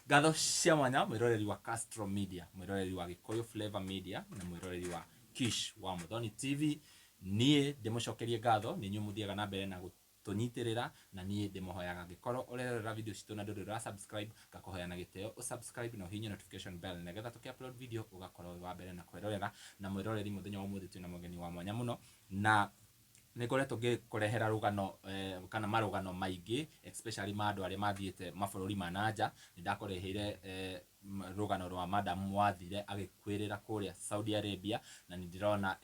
Ngatho cia mwanya mwĩroreri wa Castro Media, mwĩroreri wa Gĩkũyũ Flavor Media na mwĩroreri wa Kish wa Muthoni TV. Niĩ ndĩmũcokerie ngatho nĩ inyuĩ mũthiaga na mbere na gũtũnyitĩrĩra, na niĩ ndĩmũhoyaga angĩkorwo ũrerorera video citũ na ndũrĩ ũra subscribe, ngakũhoya na gĩtĩo ũ subscribe na ũhihinye notification bell nĩgetha tũkĩ upload video ũgakorwo wĩ wa mbere na kwĩrorera. Na mwĩroreri, mũthenya wa ũmũthĩ twĩna mũgeni wa mwanya mũno, na nĩ ngoretwo ngĩkũrehera rũgano kana marũgano maingĩ, especially ma andũ arĩa mathiĩte mabũrũri ma na nja. Nĩ ndakũreheire rũgano rwa madam wathire agĩkuĩrĩra kũrĩa Saudi Arabia, na nĩ ndĩrona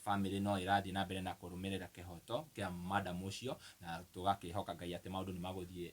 famĩlĩ no ĩrathiĩ na mbere na kũrũmĩrĩra kĩhoto kĩa madam ũcio, na tũgakĩhoka Ngai atĩ maũndũ nĩ magũthiĩ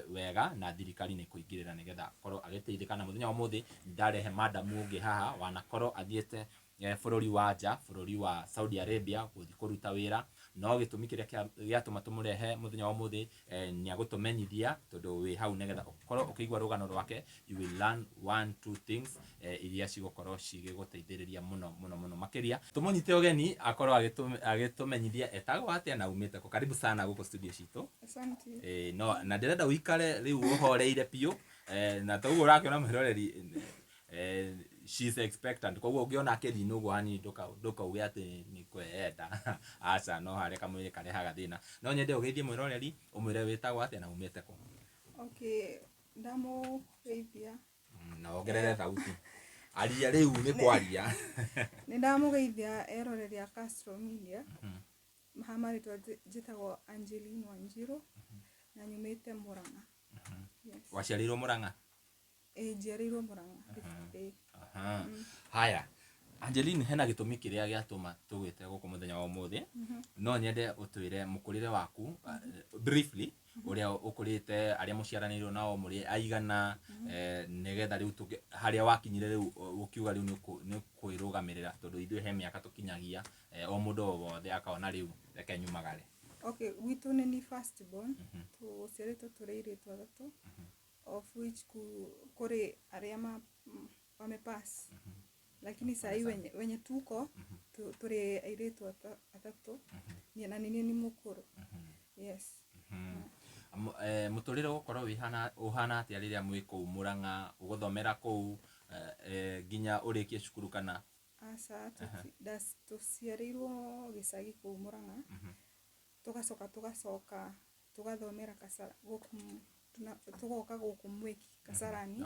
wega na thirikari nĩ kũingĩrĩra nĩgetha akorwo agĩteithĩka. Na mũthenya wa ũmũthĩ nĩ ndarehe madam ũngĩ haha wanakorwo athiĩte bũrũri wa nja, bũrũri wa Saudi Arabia gũthiĩ kũruta wĩra, no gĩtũmi kĩrĩa gĩatũma tũmũrehe mũthenya wa ũmũthĩ nĩ agũtũmenyithia, tondũ wĩ hau nĩgetha ũkorwo ũkĩigua rũgano rwake, you will learn one two things iria cigũkorwo cigĩgũteithĩrĩria mũno mũno mũno makĩria. Tũmũnyite ũgeni akorwo agĩtũmenyithia etagwo atĩa na aumĩte kũ. Karibu sana gũkũ studio citũ. Asante. No na ndĩrenda ũikare rĩu ũhoreire biũ, na toguo ũrakĩona mwĩroreri, she's expectant, koguo ũngĩona akĩrina ũguo hanini ndũkauge atĩ nĩ kweyenda, aca, no harĩa kamwĩrĩ karehaga thĩna. No nyende ũgeithie mwĩroreri, ũmwĩre wĩtagwo atĩa na umĩte kũ. Okay, ndamũgeithia. Na wongerere thauti, aria rĩu nĩ kwaria. Nĩ ndamũgeithia eroreri a Castro Media. Ha marĩtwa njĩtagwo Angeline Wanjiru na nyumĩte Murang'a. Yes. Waciarĩirwo Murang'a? Ĩĩ, njiarĩirwo Murang'a. Ĩĩ. Aha. Haya, Angeline, hena gĩtũmi kĩrĩa gĩatũma tũgwĩte gũkũ mũthenya wa ũmũthĩ. No nyende ũtwĩre mũkũrĩre waku briefly, ũrĩa ũkũrĩte, arĩa mũciaranĩirwo nao mũrĩ aigana, nĩgetha rĩu harĩa wakinyire rĩu ũkiuga rĩu nĩ ũkwĩrũgamĩrĩra, tondũ ithuĩ he mĩaka tũkinyagia, o mũndũ o wothe akona rĩu reke nyumagare. Okay, gwitũ nĩ ni first born. Tũciarĩtwo tũrĩ airĩtu atatũ, of which kũrĩ arĩa wamepass, lakini sahii wenye tuko tũrĩ airĩtu atatũ, niĩ na nĩ niĩ mũkũrũ, yes. Mũtũrĩre ũgũkorwo wĩhana ũhana atĩa rĩrĩa mwĩ kũu Murang'a, ũgũthomera kũu nginya ũrĩkie cukuru kana? Aca, tũciarĩirwo gĩcagi kũu Murang'a, tũgacoka tũgacoka tũgathomera gũkũ, tũgoka gũkũ Mwiki Kasarani.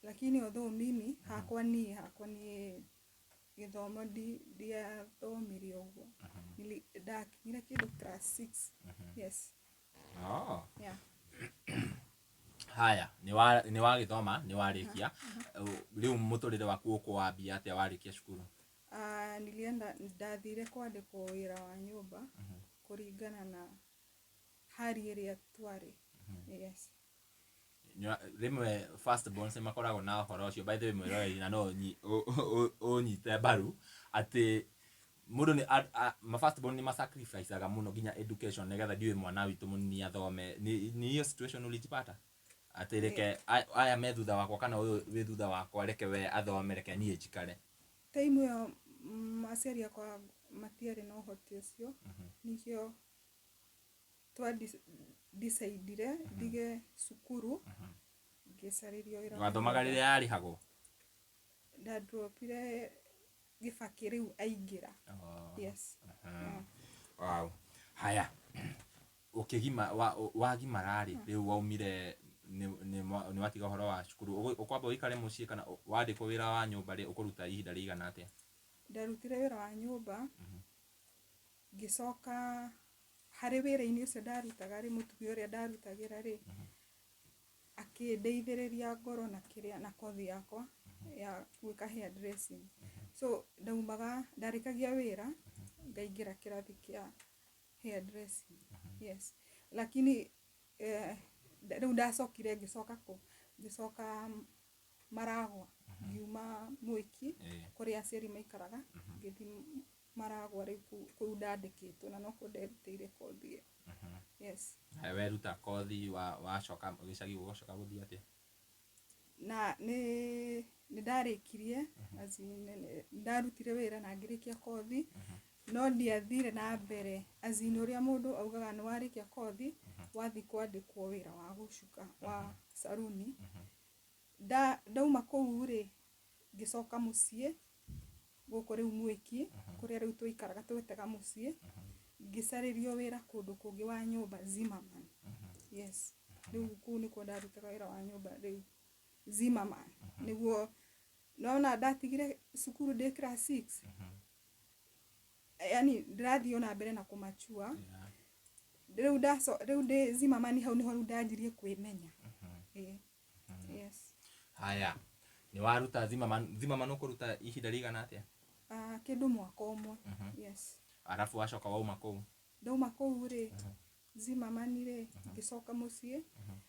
Lakini although mimi hakwa niĩ gĩthomo ndiathomire ũguo. Ndakinyire kĩndũ class 6, yes. Oh. Yeah. Haya, nĩ wagĩthoma, nĩ warĩkia, rĩu mũtũrĩre waku ũkũwambia atĩa warĩkia cukuru? Ah, nilienda, ndathire kwandĩkwo wĩra wa nyũmba kũringana na hali ĩrĩa twarĩ, yes. Rĩmwe first borns nĩ makoragwo na ũhoro ũcio, by the way, mwĩroreri, na no ũnyite mbaru atĩ mũndũ nĩ ma first born nĩ ma sacrificeaga mũno nginya education nĩgetha ndiũĩ mwana witũ mũnini athome. Nĩ hiyo situation ulijipata atĩ reke aya me thutha wakwa kana ũyũ wĩ thutha wakwa, reke we athome, reke niĩ njikare? Time ĩyo aciari akwa matiarĩ na ũhoti ũcio, nĩkĩo twa decidire ndige cukuru ngĩcarĩrio wĩra wa Wathomaga nyũmba. Rĩrĩa yarĩhagwo? Ndadropire Gĩbakĩ rĩu aingĩra. Oh. Yes. Wow. Haya, ũkĩgima wagimara rĩ, rĩu waumire nĩ watiga ũhoro wa cukuru, ũkwamba ũikare mũciĩ kana wandĩkwo wĩra wa nyũmba rĩ, ũkũruta ihinda rĩigana atĩa? Ndarutire wĩra wa nyũmba, ngĩcoka harĩ wĩra-inĩ ũcio ndarutaga rĩ, mũtumia ũrĩa ndarutagĩra rĩ, akĩndeithĩrĩria ngorwo na kĩrĩa na kothi yakwa ya gwĩka hair dressing. So ndaumaga, ndarĩkagia wĩra ngaingĩra kĩrathi kĩa hair dressing, yes. Lakini rĩu ndacokire ngĩcoka kũ ngĩcoka Maragwa, ngiuma Mwĩki kũrĩa aciari maikaraga, ngĩthiĩ Maragwa rĩu kũu ndandĩkĩtwo na nokuo nderutĩire kothi ĩyo, yes. Haya, weruta kothi, wacoka gĩcagi, ũgacoka gũthiĩ atĩa? Na nĩ ndarĩkirie, as in, nĩ ndarutire wĩra na ngĩrĩkia kothi, no ndiathire na mbere, as in, ũrĩa mũndũ augaga nĩ warĩkia kothi wathiĩ kwandĩkwo wĩra wa gũcuka wa saruni. Ndauma kũu rĩ, ngĩcoka mũciĩ gũkũ rĩu Mwĩki, kũrĩa rĩu tũikaraga twetaga mũciĩ, ngĩcarĩrio wĩra kũndũ kũngĩ wa nyũmba Zimmerman. Yes, rĩu kũu nĩkuo ndarutaga wĩra wa nyũmba rĩu Zimmerman. Nĩguo nona ndatigire cukuru ndĩ class 6, yani ndĩrathiĩ ona mbere na kũmachua. Rĩu ndaco rĩu ndĩ Zimmerman, hau nĩho rĩu ndanjirie kwĩmenya. Ĩĩ. Yes. Haya, nĩ waruta Zimmerman. Zimmerman ũkũruta ihinda rĩigana atĩa? Ah, kĩndũ mwaka ũmwe. Yes. Arabu wacoka wauma kũu? Ndauma kũu rĩ, Zimmerman rĩ, ngĩcoka mũciĩ.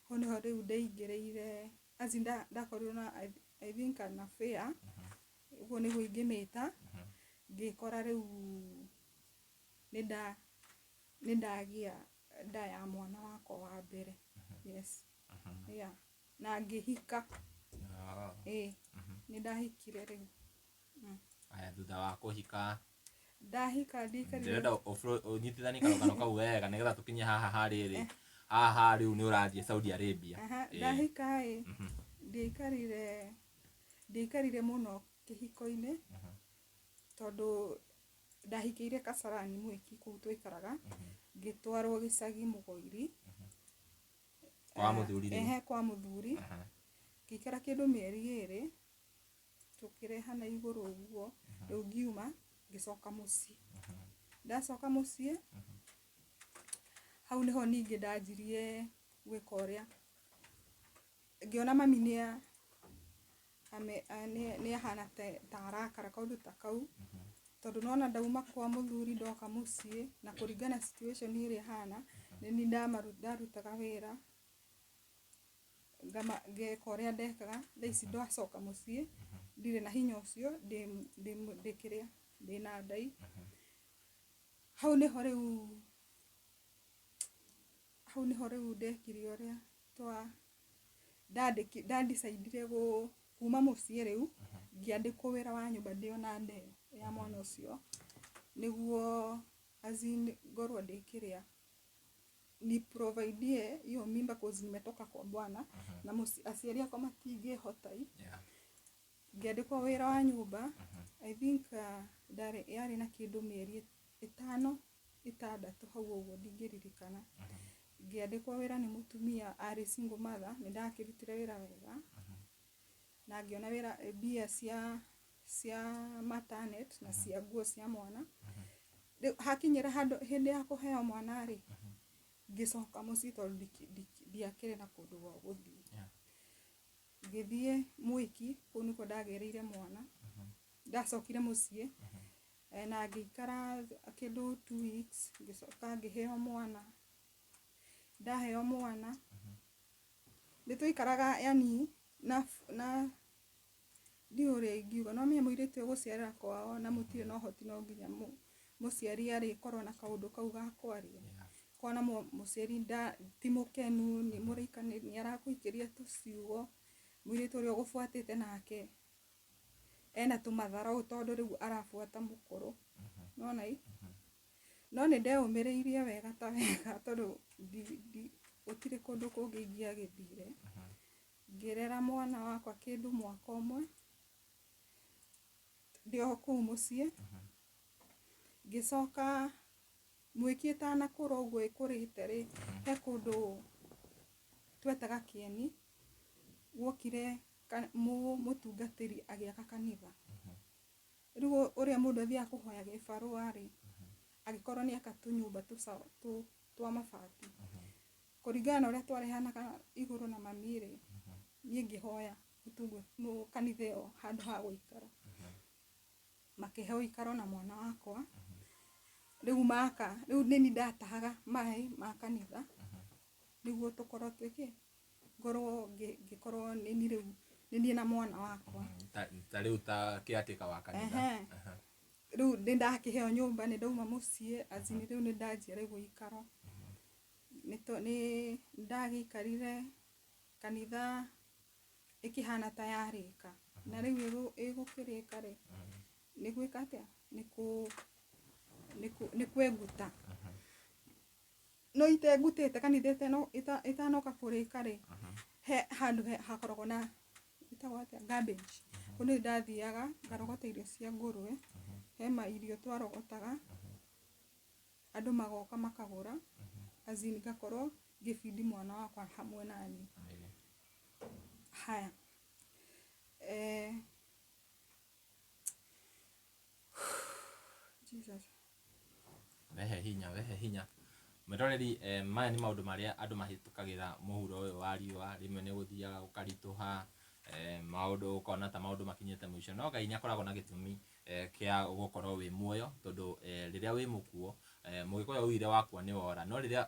Hau nĩho rĩu ndeingĩrĩire, as in ndakorirwo na I think an affair, ũguo nĩguo ingĩmĩta. Ngĩkora rĩu nĩ ndagĩa nda ya mwana wakwa wa mbere. Yes, yeah. Na ngĩhika. Ĩĩ, nĩ ndahikire rĩu. Haya, thutha wa kũhika? Ndahika ndikarire. Ndĩrenda ũnyitithanie karũgano kau wega nĩgetha tũkinye haha harĩrĩ, haha rĩu nĩ ũrathiĩ Saudi Arabia. Aha, ndahika ĩ, ndiaikarire mũno kĩhiko-inĩ, tondũ ndahikĩire Kasarani Mwĩki kũu twaikaraga, ngĩtwarwo gĩcagi Mũgoiri. Kwa mũthuri rĩu? Ehe, kwa mũthuri. Ngĩikara kĩndũ mĩeri 2, tũkĩrehana igũrũ ũguo, rĩu ngiuma ngĩcoka mũciĩ. Ndacoka mũciĩ, hau nĩho ningĩ ndanjirie gwĩka ũrĩa ngĩona mami nĩ ahana ta arakara kaũndũ ta kau, tondũ nona ndauma kwa mũthuri ndoka mũciĩ, na kũringana situation ĩrĩa ĩhana, nĩ niĩ ndarutaga wĩra, ngeka ũrĩa ndekaga. Thaa ici ndacoka mũciĩ ndirĩ na hinya ũcio, ndĩ kĩrĩa ndĩna ndai. Hau nĩho rĩu ndekire ũrĩa twa ndandicaidire kuma mũciĩ. Rĩu ngĩandĩkwo wĩra wa nyũmba ndĩ ona nda ĩyo ya mwana ũcio, nĩguo as in ngorwo ndĩ kĩrĩa ni providie hiyo mimba, cause nimetoka kwa bwana na aciari akwa matingĩhota. Ngĩandĩkwo wĩra wa nyũmba, I think ndarĩ yarĩ na kĩndũ mĩeri 5, 6 hau ũguo, ndingĩririkana. Ngĩandĩkwo wĩra nĩ mũtumia arĩ single mother. Nĩ ndakĩrutire wĩra wega na ngĩona wĩra mbia cia maternity na cia nguo cia mwana. Rĩu hakinyĩra handũ hĩndĩ ya kũheo mwana rĩ, ngĩcoka mũciĩ, tondũ ndiakĩrĩ na kũndũ gwa gũthiĩ. Ngĩthiĩ Mwĩki, kũu nĩkuo ndagĩrĩire mwana. Ndacokire mũciĩ na ngĩikara kĩndũ 2 weeks, ngĩcoka ngĩheo mwana. Ndaheo mwana nĩ twaikaraga, yani na ndiũĩ ũrĩa ingiuga, no menya mũirĩtu egũciarĩra kwao na mũtirĩ na ũhoti, no nginya mũciari arĩkorwo na kaũndũ kau ga kwaria. Kona mũciari ti mũkenu, nĩ mũraika nĩ arakũikĩria tũciugo, mũirĩtu ũrĩa ũgũbuatĩte nake ena tũmatharau, tondũ rĩu arabuata mũkũrũ nona ĩ. No nĩ ndeũmĩrĩirie wega ta wega, tondũ gũtirĩ kũndũ kũngĩ ingĩagĩthire. Ngĩrera mwana wakwa kĩndũ mwaka ũmwe ndĩ o kũu mũciĩ. Ngĩcoka Mwĩki ĩtanakũra ũguo ĩkũrĩte rĩ, he kũndũ twetaga Kĩeni, guokire mũtungatĩri agĩaka kanitha. Rĩu ũrĩa mũndũ athiaga kũhoya gĩbarũa rĩ, agĩkorwo nĩ aka tũnyũmba twa mabati. Kũringana na ũrĩa twarehanaga igũrũ na mami rĩ, niĩ ngĩhoya kanitha ĩyo handũ ha gũikara, makĩhe ũikaro na mwana wakwa. Rĩu maka rĩu nĩ niĩ ndatahaga maĩ ma kanitha, nĩguo tũkorwo twĩkĩ ngorwo ngĩkorwo nĩ niĩ rĩu nĩ niĩ na mwana wakwa. Ta rĩu ta caretaker wa kanitha? Ehe. Rĩu nĩ ndakĩheo nyũmba, nĩ ndauma mũciĩ, as in rĩu nĩ ndanjia rĩu gũikaro. Nĩ ndagĩikarire kanitha ĩkĩhana ta yarĩka, na rĩu ĩgũkĩrĩka rĩ, nĩ gwĩka atĩa, nĩ kwenguta no itengutĩte kanitha ĩtanoka kũrĩka rĩ, he handũ hakoragwo na Ĩtagwo atĩa? Garbage. Kũu nĩ ndathiaga ngarogota irio cia ngũrwe. He ma irio twarogotaga, andũ magoka makagũra, as in ngakorwo ngĩbidi mwana wakwa hamwe naniĩ. Haya, Jesus. Wehe hinya, wehe hinya. Mwĩroreri, maya nĩ maũndũ marĩa andũ mahĩtũkagĩra mũhuro ũyũ wa riũa. Rĩmwe nĩ gũthiaga gũkaritũha, maũndũ ũkona ta maũndũ makinyĩte mũico, no Ngai nĩ akoragwo na gĩtũmi kĩa gũkorwo wĩ muoyo, tondũ rĩrĩa wĩ mũkuo, Mũgĩkũyũ augire wakua nĩ wora, no rĩrĩa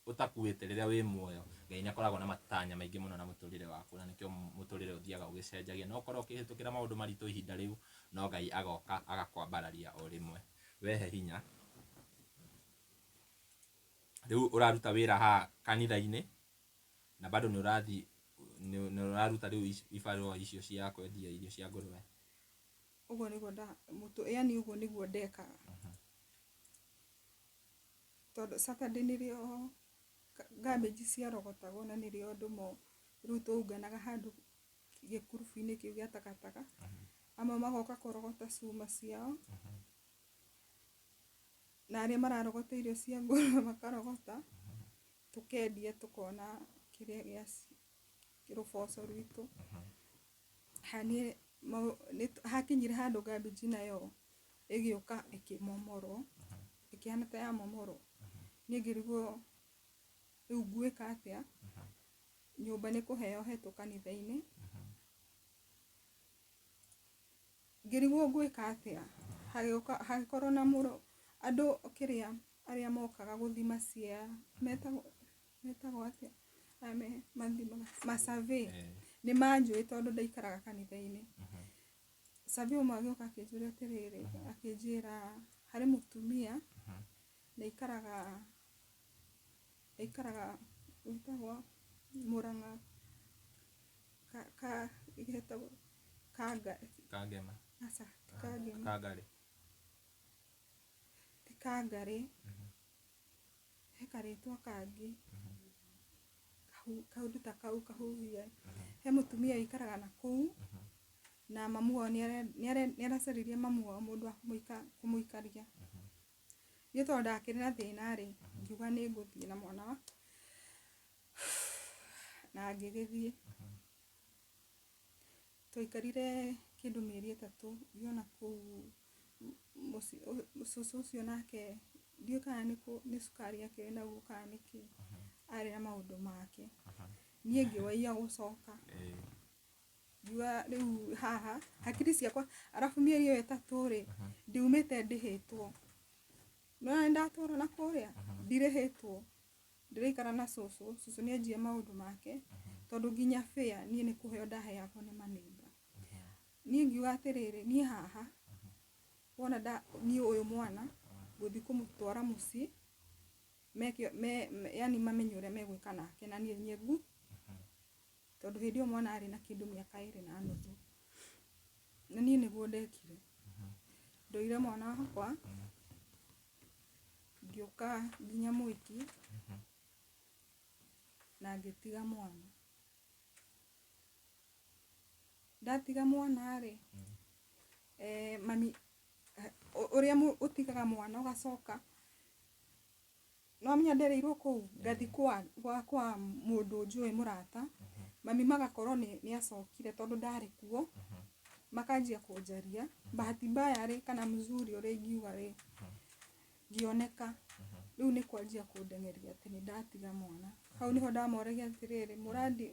ũtakuĩte, rĩrĩa wĩ muoyo, Ngai nĩ akoragwo na matanya maingĩ mũno na mũtũrĩre waku, na nĩkĩo mũtũrĩre ũthiaga ũgĩcenjagia. No ũkorwo ũkĩhĩtũkĩra maũndũ maritũ ihinda rĩu, no Ngai agoka agakwambararia o rĩmwe. Wehe hinya. Rĩu ũraruta wĩra haha kanitha-inĩ na bado nĩ ũrathiĩ nĩ ũraruta rĩu ibarũa icio cia kwendia irio cia ngũrwe. Ũguo nĩguo nda mũtũ, yani ũguo nĩguo ndekaga. Tondũ Saturday nĩrĩo garbage ciarogotagwo, na nĩrĩo andũ mo rĩu twaunganaga handũ gĩkurubu-inĩ kĩu gĩa takataka. Amwe magoka kũrogota cuma ciao, na arĩa mararogota irio cia ngũrwe makarogota, tũkendia tũkona kĩrĩa gĩa rũboco rwitũ. Niĩ hakinyire handũ garbage nayo ĩgĩũka ĩkĩmomorwo, ĩkĩhana ta yamomorwo. Niĩ ngĩrigwo rĩu ngwĩka atĩa, nyũmba nĩ kũheo hetwo kanitha-inĩ. Ngĩrigwo ngwĩka atĩa, hagĩũka hagĩkorwo na mũrũ andũ kĩrĩa arĩa mokaga gũthima cia metagwo atĩa, aya me mathimaga ma survey, nĩ manjũĩ tondũ ndaikaraga kanitha-inĩ. Survey ũmwe agĩũka akĩnjũria atĩrĩrĩ, akĩnjĩra harĩ mũtumia na aikaraga gwĩtagwo Mũrang'a ka getagwo Kanga. Kangema. Aca, ti Kangema. Kangarĩ. Ti Kangarĩ, he karĩtwa kangĩ, kaũndũ ta kau kahuhia. He mũtumia ũikaraga na kũu na mamu wao nĩ aracaririe mamu wao mũndũ wa kũmũikaria. Niĩ tondũ ndakĩrĩ na thĩna rĩ, ngiuga nĩ ngũthiĩ na mwana wa na ngĩgĩthiĩ. Twaikarire kĩndũ mĩeri 3 ngĩona kũu mũciĩ cũcũ ũcio, nake ndiũĩ kana nĩ cukari akĩrĩ naguo kana nĩkĩ, arĩ na maũndũ make. Niĩ ngĩwaiya gũcoka, ngiuga rĩu haha hakiri ciakwa, arabu mĩeri ĩyo 3 rĩ, ndiumĩte ndĩhĩtwo, nĩwona nĩndatwarwo na kũrĩa ndirĩhĩtwo, ndĩraikara na cũcũ. Cũcũ nĩ anjia maũndũ make, tondũ nginya fare niĩ nĩ kũheo ndaheagwo nĩ maneighbour. Niĩ ngiuga atĩrĩrĩ, niĩ haha wona nda niĩ ũyũ mwana ngũthiĩ kũmũtwara mũciĩ meke yani mamenye ũrĩa megwĩka nake, na niĩ nyengu tondũ hĩndĩ ĩyo mwana arĩ na kĩndũ mĩaka 2.5. Na niĩ nĩguo ndekire, ndoire mwana wakwa ngĩũka nginya Mwiki na ngĩtiga mwana. Ndatiga mwana rĩ, mami ũrĩa ũtigaga mwana ũgacoka, no ndereirwo kũu ngathi kwa mũndũ njũĩ mũrata mami, magakorwo nĩ acokire tondũ ndarĩ kuo, makanjia kũnjaria. Bahati mbaya rĩ, kana mzuri ũrĩa ingiuga rĩ, ngĩoneka rĩu nĩ kwanjia kũndengeria atĩ nĩ ndatiga mwana. Hau nĩho ndamoragia atĩrĩrĩ,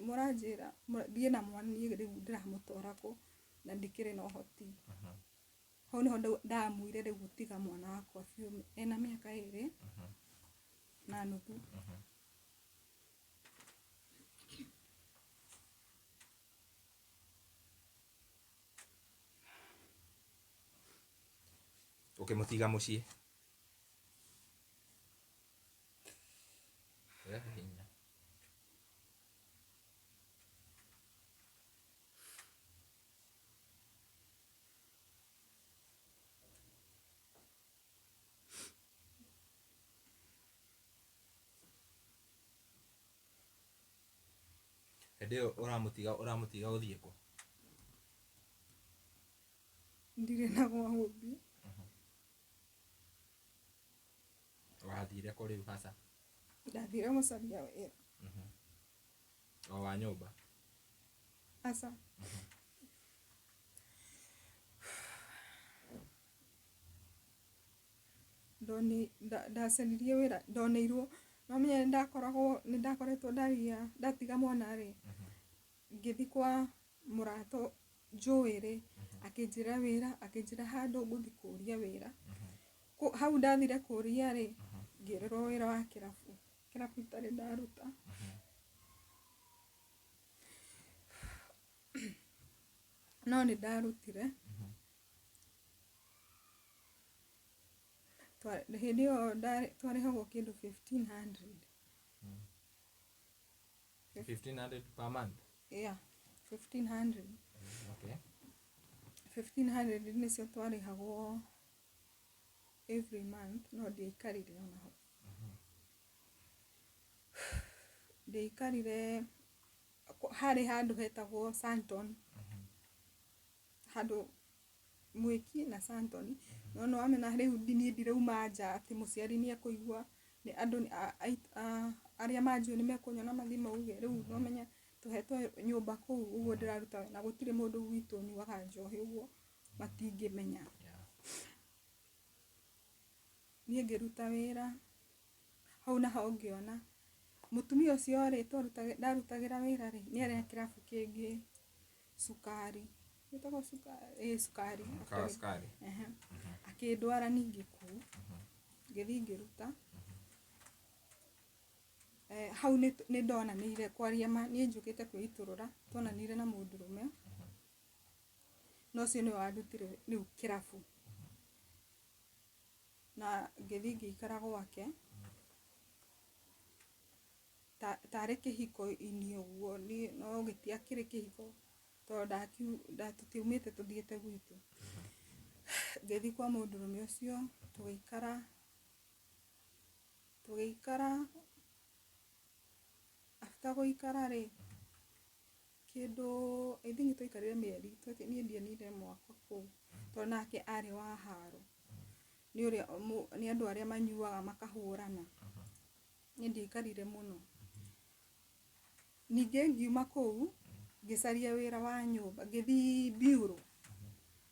mũranjĩra thiĩ na mwana, niĩ rĩu ndĩramũtwara kũ na ndikĩrĩ na ũhoti? Hau nĩho ndamuire rĩu gũtiga mwana wakwa biũ ena mĩaka 2.5. Ũkĩmũtiga mũciĩ. Rehe hinya. Hĩndĩ ĩyo ũramũtiga ũthiĩ kũ? Ndirĩ na gwa gũthiĩ. Wathire kũ rĩu hasa? Ndathire gũcaria wĩra. O wa nyũmba? Aca. Ndacaririe wĩra, ndoneirwo, no ũmenye nĩndakoragwo, nĩndakoretwo ndaria, ndatiga mwana rĩ, ngĩthiĩ kwa mũrata njũĩ rĩ, akĩnjĩra wĩra, akĩnjĩra handũ ngũthiĩ kũria wĩra. Hau ndathire kũria rĩ, ngĩrĩrwo wĩra wa kĩrabu, kĩrabu itarĩ ndaruta. No nĩ ndarutire. Hĩndĩ ĩyo twarĩhagwo kĩndũ 1500. 1500 per month? Yeah, 1500. Okay. 1500 nĩcio twarĩhagwo every month, no ndiaikarire ona ho. Ndiaikarire, harĩ handũ hetagwo Santon, handũ Mwĩki na Santon, no nĩwamenya rĩu niĩ ndirauma nja atĩ mũciari nĩ ekũigua, nĩ andũ arĩa manjũĩ nĩ mekũnyona mathiĩ mauge, rĩu nĩwamenya tũhetwo nyũmba kũu ũguo ndĩraruta na gũtirĩ mũndũ gwitũ ũnyuaga njohi ũguo matingĩmenya. Niĩ ngĩruta wĩra hau naho ngĩona mũtumia ũcio rĩ, ndarutagĩra wĩra rĩ, nĩ arĩ na kĩrabu kĩngĩ cukari, gĩtagwo cukari, ĩĩ cukari. Kawa cukari. Ehe. Akĩndwara ningĩ kũu, ngĩthiĩ ngĩruta. Hau nĩ ndonanĩire kwaria ma, niĩ njũkĩte kwĩitũrũra, twonanire na mũndũrũme, na ũcio nĩwe wandutire rĩu kĩrabu. Na ngĩthiĩ ngĩikara gwake, tarĩ kĩhiko-inĩ ũguo, niĩ no gĩtiakĩrĩ kĩhiko tondũ tũtiaumĩte tũthiĩte gwitũ. Ngĩthiĩ kwa mũndũrũme ũcio, tũgĩikara, tũgĩikara, after gũikara rĩ, kĩndũ I think twaikarire mĩeri, niĩ ndionire mwaka kũu, tondũ nake arĩ wa haro, nĩ ũrĩa nĩ andũ arĩa manyuaga makahũrana. Niĩ ndiaikarire mũno. Ningĩ ngiuma kũu, ngĩcaria wĩra wa nyũmba, ngĩthiĩ bureau,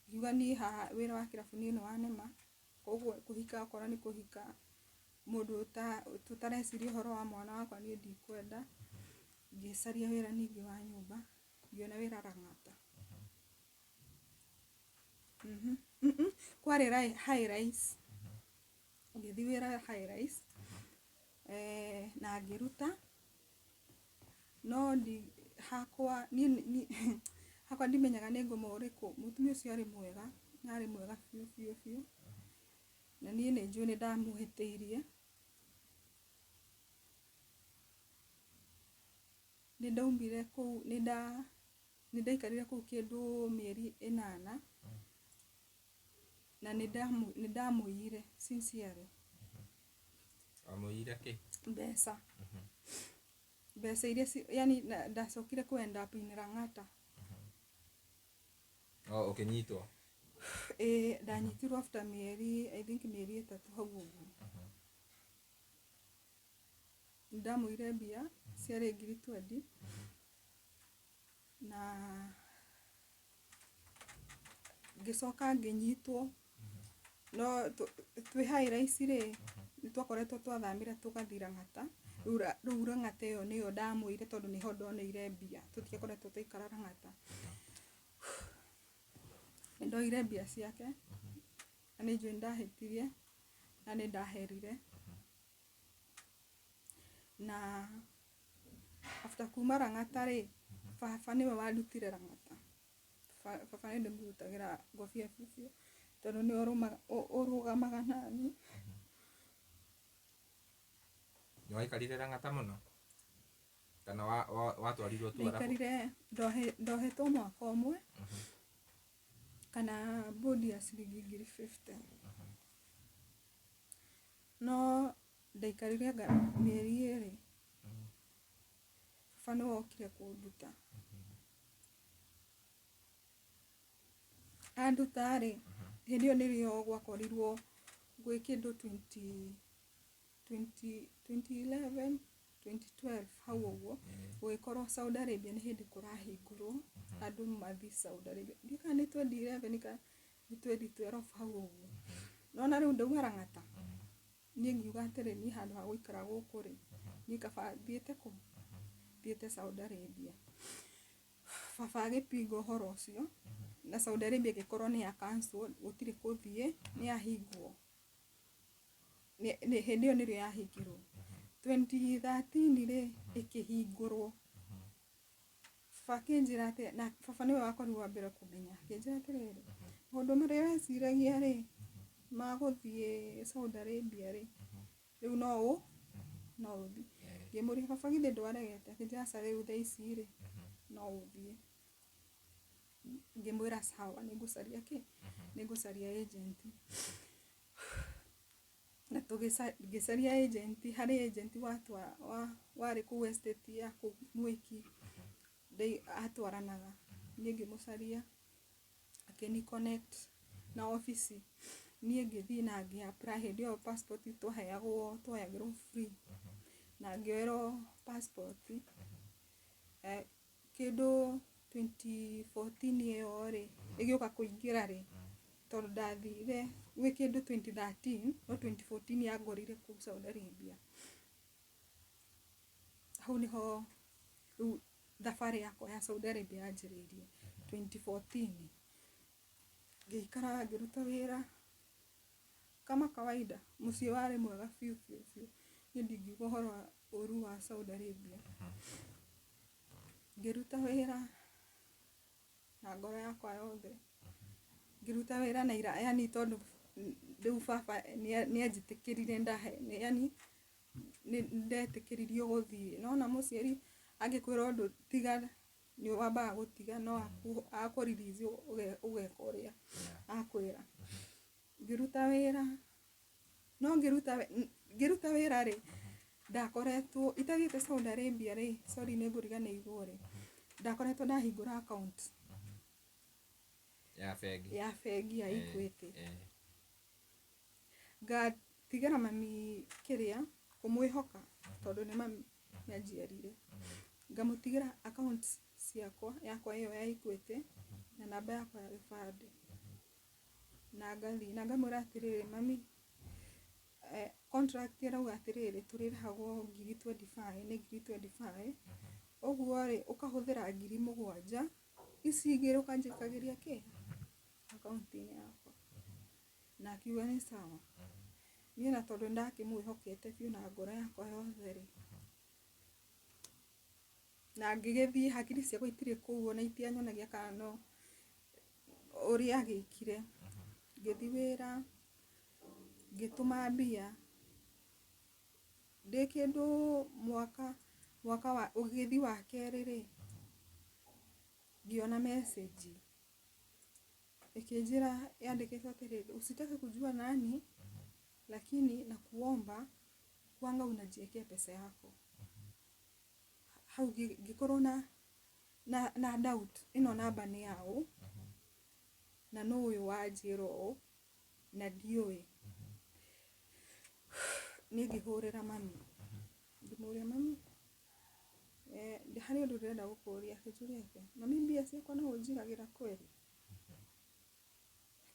ngiuga niĩ haha wĩra wa kĩrabu niĩ nĩ wanema, koguo kũhika okorwo nĩ kũhika mũndũ tũtareciria ũhoro wa mwana wakwa niĩ ndikwenda. Ngĩcaria wĩra ningĩ wa nyũmba, ngĩona wĩra Lang'ata. Kwarĩ High Rise, ngĩthiĩ wĩra High Rise, na ngĩruta, no ndi hakwa niĩ hakwa ndimenyaga nĩ ngoma ũrĩkũ. Mũtumia ũcio arĩ mwega, na arĩ mwega biũ biũ biũ, na niĩ nĩ njũĩ nĩ ndamũhĩtĩirie. Nĩ ndaumire kũu, nĩ ndaikarire kũu kĩndũ mĩeri ĩnana, na nĩ ndamũiyire sincerely. Wamũiyire kĩ? Mbeca. Mbeca iria yani ndacokire kũ end up in Lang'ata. Oh, ũkĩnyitwo? Ĩĩ, ndanyitirwo after mĩeri, I think mĩeri 3 hau ũguo. Nĩ ndamũiyire mbia, ciarĩ ngiri 20, na ngĩcoka ngĩnyitwo, no twĩ High Rise rĩ, nĩ twakoretwo twathamire tũgathiĩ Lang'ata. Rĩu Lang'ata ĩyo nĩyo ndamũiyire tondũ nĩho ndoneire mbia, tũtiakoretwo twaikara Lang'ata. Nĩ ndoire mbia ciake, na nĩ njũĩ nĩ ndahĩtirie, na nĩ ndaherire. Na after kuma Lang'ata rĩ, baba nĩwe wandutire Lang'ata. Baba nĩ ndĩmũrutagĩra ngobia biũ biũ, tondũ nĩwe ũrũgamaga naniĩ. Nĩ waikarire Lang'ata mũno? Kana watwarirwo tu arabu? Ndaikarire, ndohetwo mwaka ũmwe, kana bond ya ciringi ngiri 50. No ndaikarire anga mĩeri 2. Baba nĩwe wokire kũnduta. Anduta rĩ, hĩndĩ ĩyo nĩrĩo gwakorirwo gwĩ kĩndũ 20 20 2011 2012 hau ũguo, gũgĩkorwo Saudi Arabia nĩ hĩndĩ kũrahingũrwo andũ mathiĩ Saudi Arabia. Ndiũĩ kana nĩ 2011 kana nĩ 2012 hau ũguo. Nĩwona rĩu ndauma Lang'ata, niĩ ngiuga atĩrĩ, niĩ handũ ha gũikara gũkũ rĩ, niĩ kaba thiĩte kũ? Thiĩte Saudi Arabia. Baba agĩpinga ũhoro ũcio, na Saudi Arabia ĩgĩkorwo nĩ ya cancel, gũtirĩ kũthiĩ, nĩ yahingwo. Hĩndĩ ĩyo nĩrĩo yahingirwo. 2013 rĩ, ĩkĩhingũrwo. Baba akĩnjĩra atĩ, na baba nĩwe wakorirwo wa mbere kũmenya, akĩnjĩra atĩrĩrĩ, maũndũ marĩa weciragia rĩ, ma gũthiĩ Saudi Arabia rĩ, rĩu no ũ, no ũthiĩ. Ngĩmũria baba githĩ ndwaregete, akĩnjĩra aca rĩu thaa ici rĩ, no ũthiĩ. Ngĩmwĩra sawa nĩngũcaria kĩ, nĩngũcaria agent. Na ngĩcaria agent, harĩ agent warĩ kũu estate ya kũu Mwiki, atwaranaga. Niĩ ngĩmũcaria, akĩni connect na obici. Niĩ ngĩthiĩ na ngĩ apply, hĩndĩ ĩyo passport twaheagwo, twoyagĩrwo free. Na ngĩoerwo passport kĩndũ 2014 ĩyo rĩ, ĩgĩũka kũingĩra rĩ, tondũ ndathire gwĩ kĩndũ 2013, no 2014 yangorire kũu Saudi Arabia. Hau nĩho rĩu thabarĩ yakwa ya Saudi Arabia yanjĩrĩirie 2014. Ngĩikara ngĩruta wĩra kama kawaida, mũciĩ warĩ mwega biũ biũ biũ. Niĩ ndingiuga ũhoro wa ũru wa Saudi Arabia. Ngĩruta wĩra na ngoro yakwa yothe, ngĩruta wĩra na ira, yani tondũ rĩu baba nĩanjĩtĩkĩrire ndahe, yani nĩndetĩkĩririo gũthiĩ. Nĩwona mũciari angĩkwĩra ũndũ tiga nĩ wambaga gũtiga no akũ release ũgeka ũrĩa akwĩra. Ngĩruta wĩra, no ngĩruta wĩra rĩ, ndakoretwo itathiĩte Saudi Arabia rĩ, sorry nĩ ngũriganĩirwo rĩ, ndakoretwo ndahingũra account ya bengi, ya bengi ya Equity. Ngatigĩra mami kĩrĩa, kũmwĩhoka tondũ nĩ mami nĩanjiarire. Ngamũtigĩra account ciakwa, yakwa ĩyo ya Equity na namba yakwa ya gĩbandĩ. Na ngathiĩ na ngamwĩra atĩrĩrĩ, mami, contract ĩrauga atĩrĩrĩ, tũrĩrĩhagwo ngiri 25, nĩ ngiri 25, ũguo rĩ, ũkahũthĩra 7,000, ici igĩrĩ ũkanjĩkagĩria kĩ? Akaunti-inĩ yakwa. Na akiuga nĩ sawa. Niĩ na tondũ nĩndakĩmwĩhokete biũ na ngoro yakwa yothe rĩ, na ngĩgĩthiĩ hakiri ciakwa itirĩ kũu ona itianyonagia kana no ũrĩa agĩkire. Ngĩthiĩ wĩra, ngĩtũma mbia, ndĩ kĩndũ mwaka mwaka wa ũgĩthiĩ wa kerĩ rĩ, ngĩona message ĩkĩnjĩra yandĩkĩtwo atĩrĩrĩ, usitake kujua nani lakini nakuomba kwanga unajiekea pesa yako. Hau ngĩkorwo na doubt ĩno namba nĩ yaũ na nũ ũyũ wanjĩra ũũ na ndiũĩ. Niĩ ngĩhũrĩra mami, ngĩmũria mami, harĩ ũndũ ndĩrenda gũkũria. Akĩnjũria atĩa, mami mbia ciakwa no ũnjigagĩra kweli?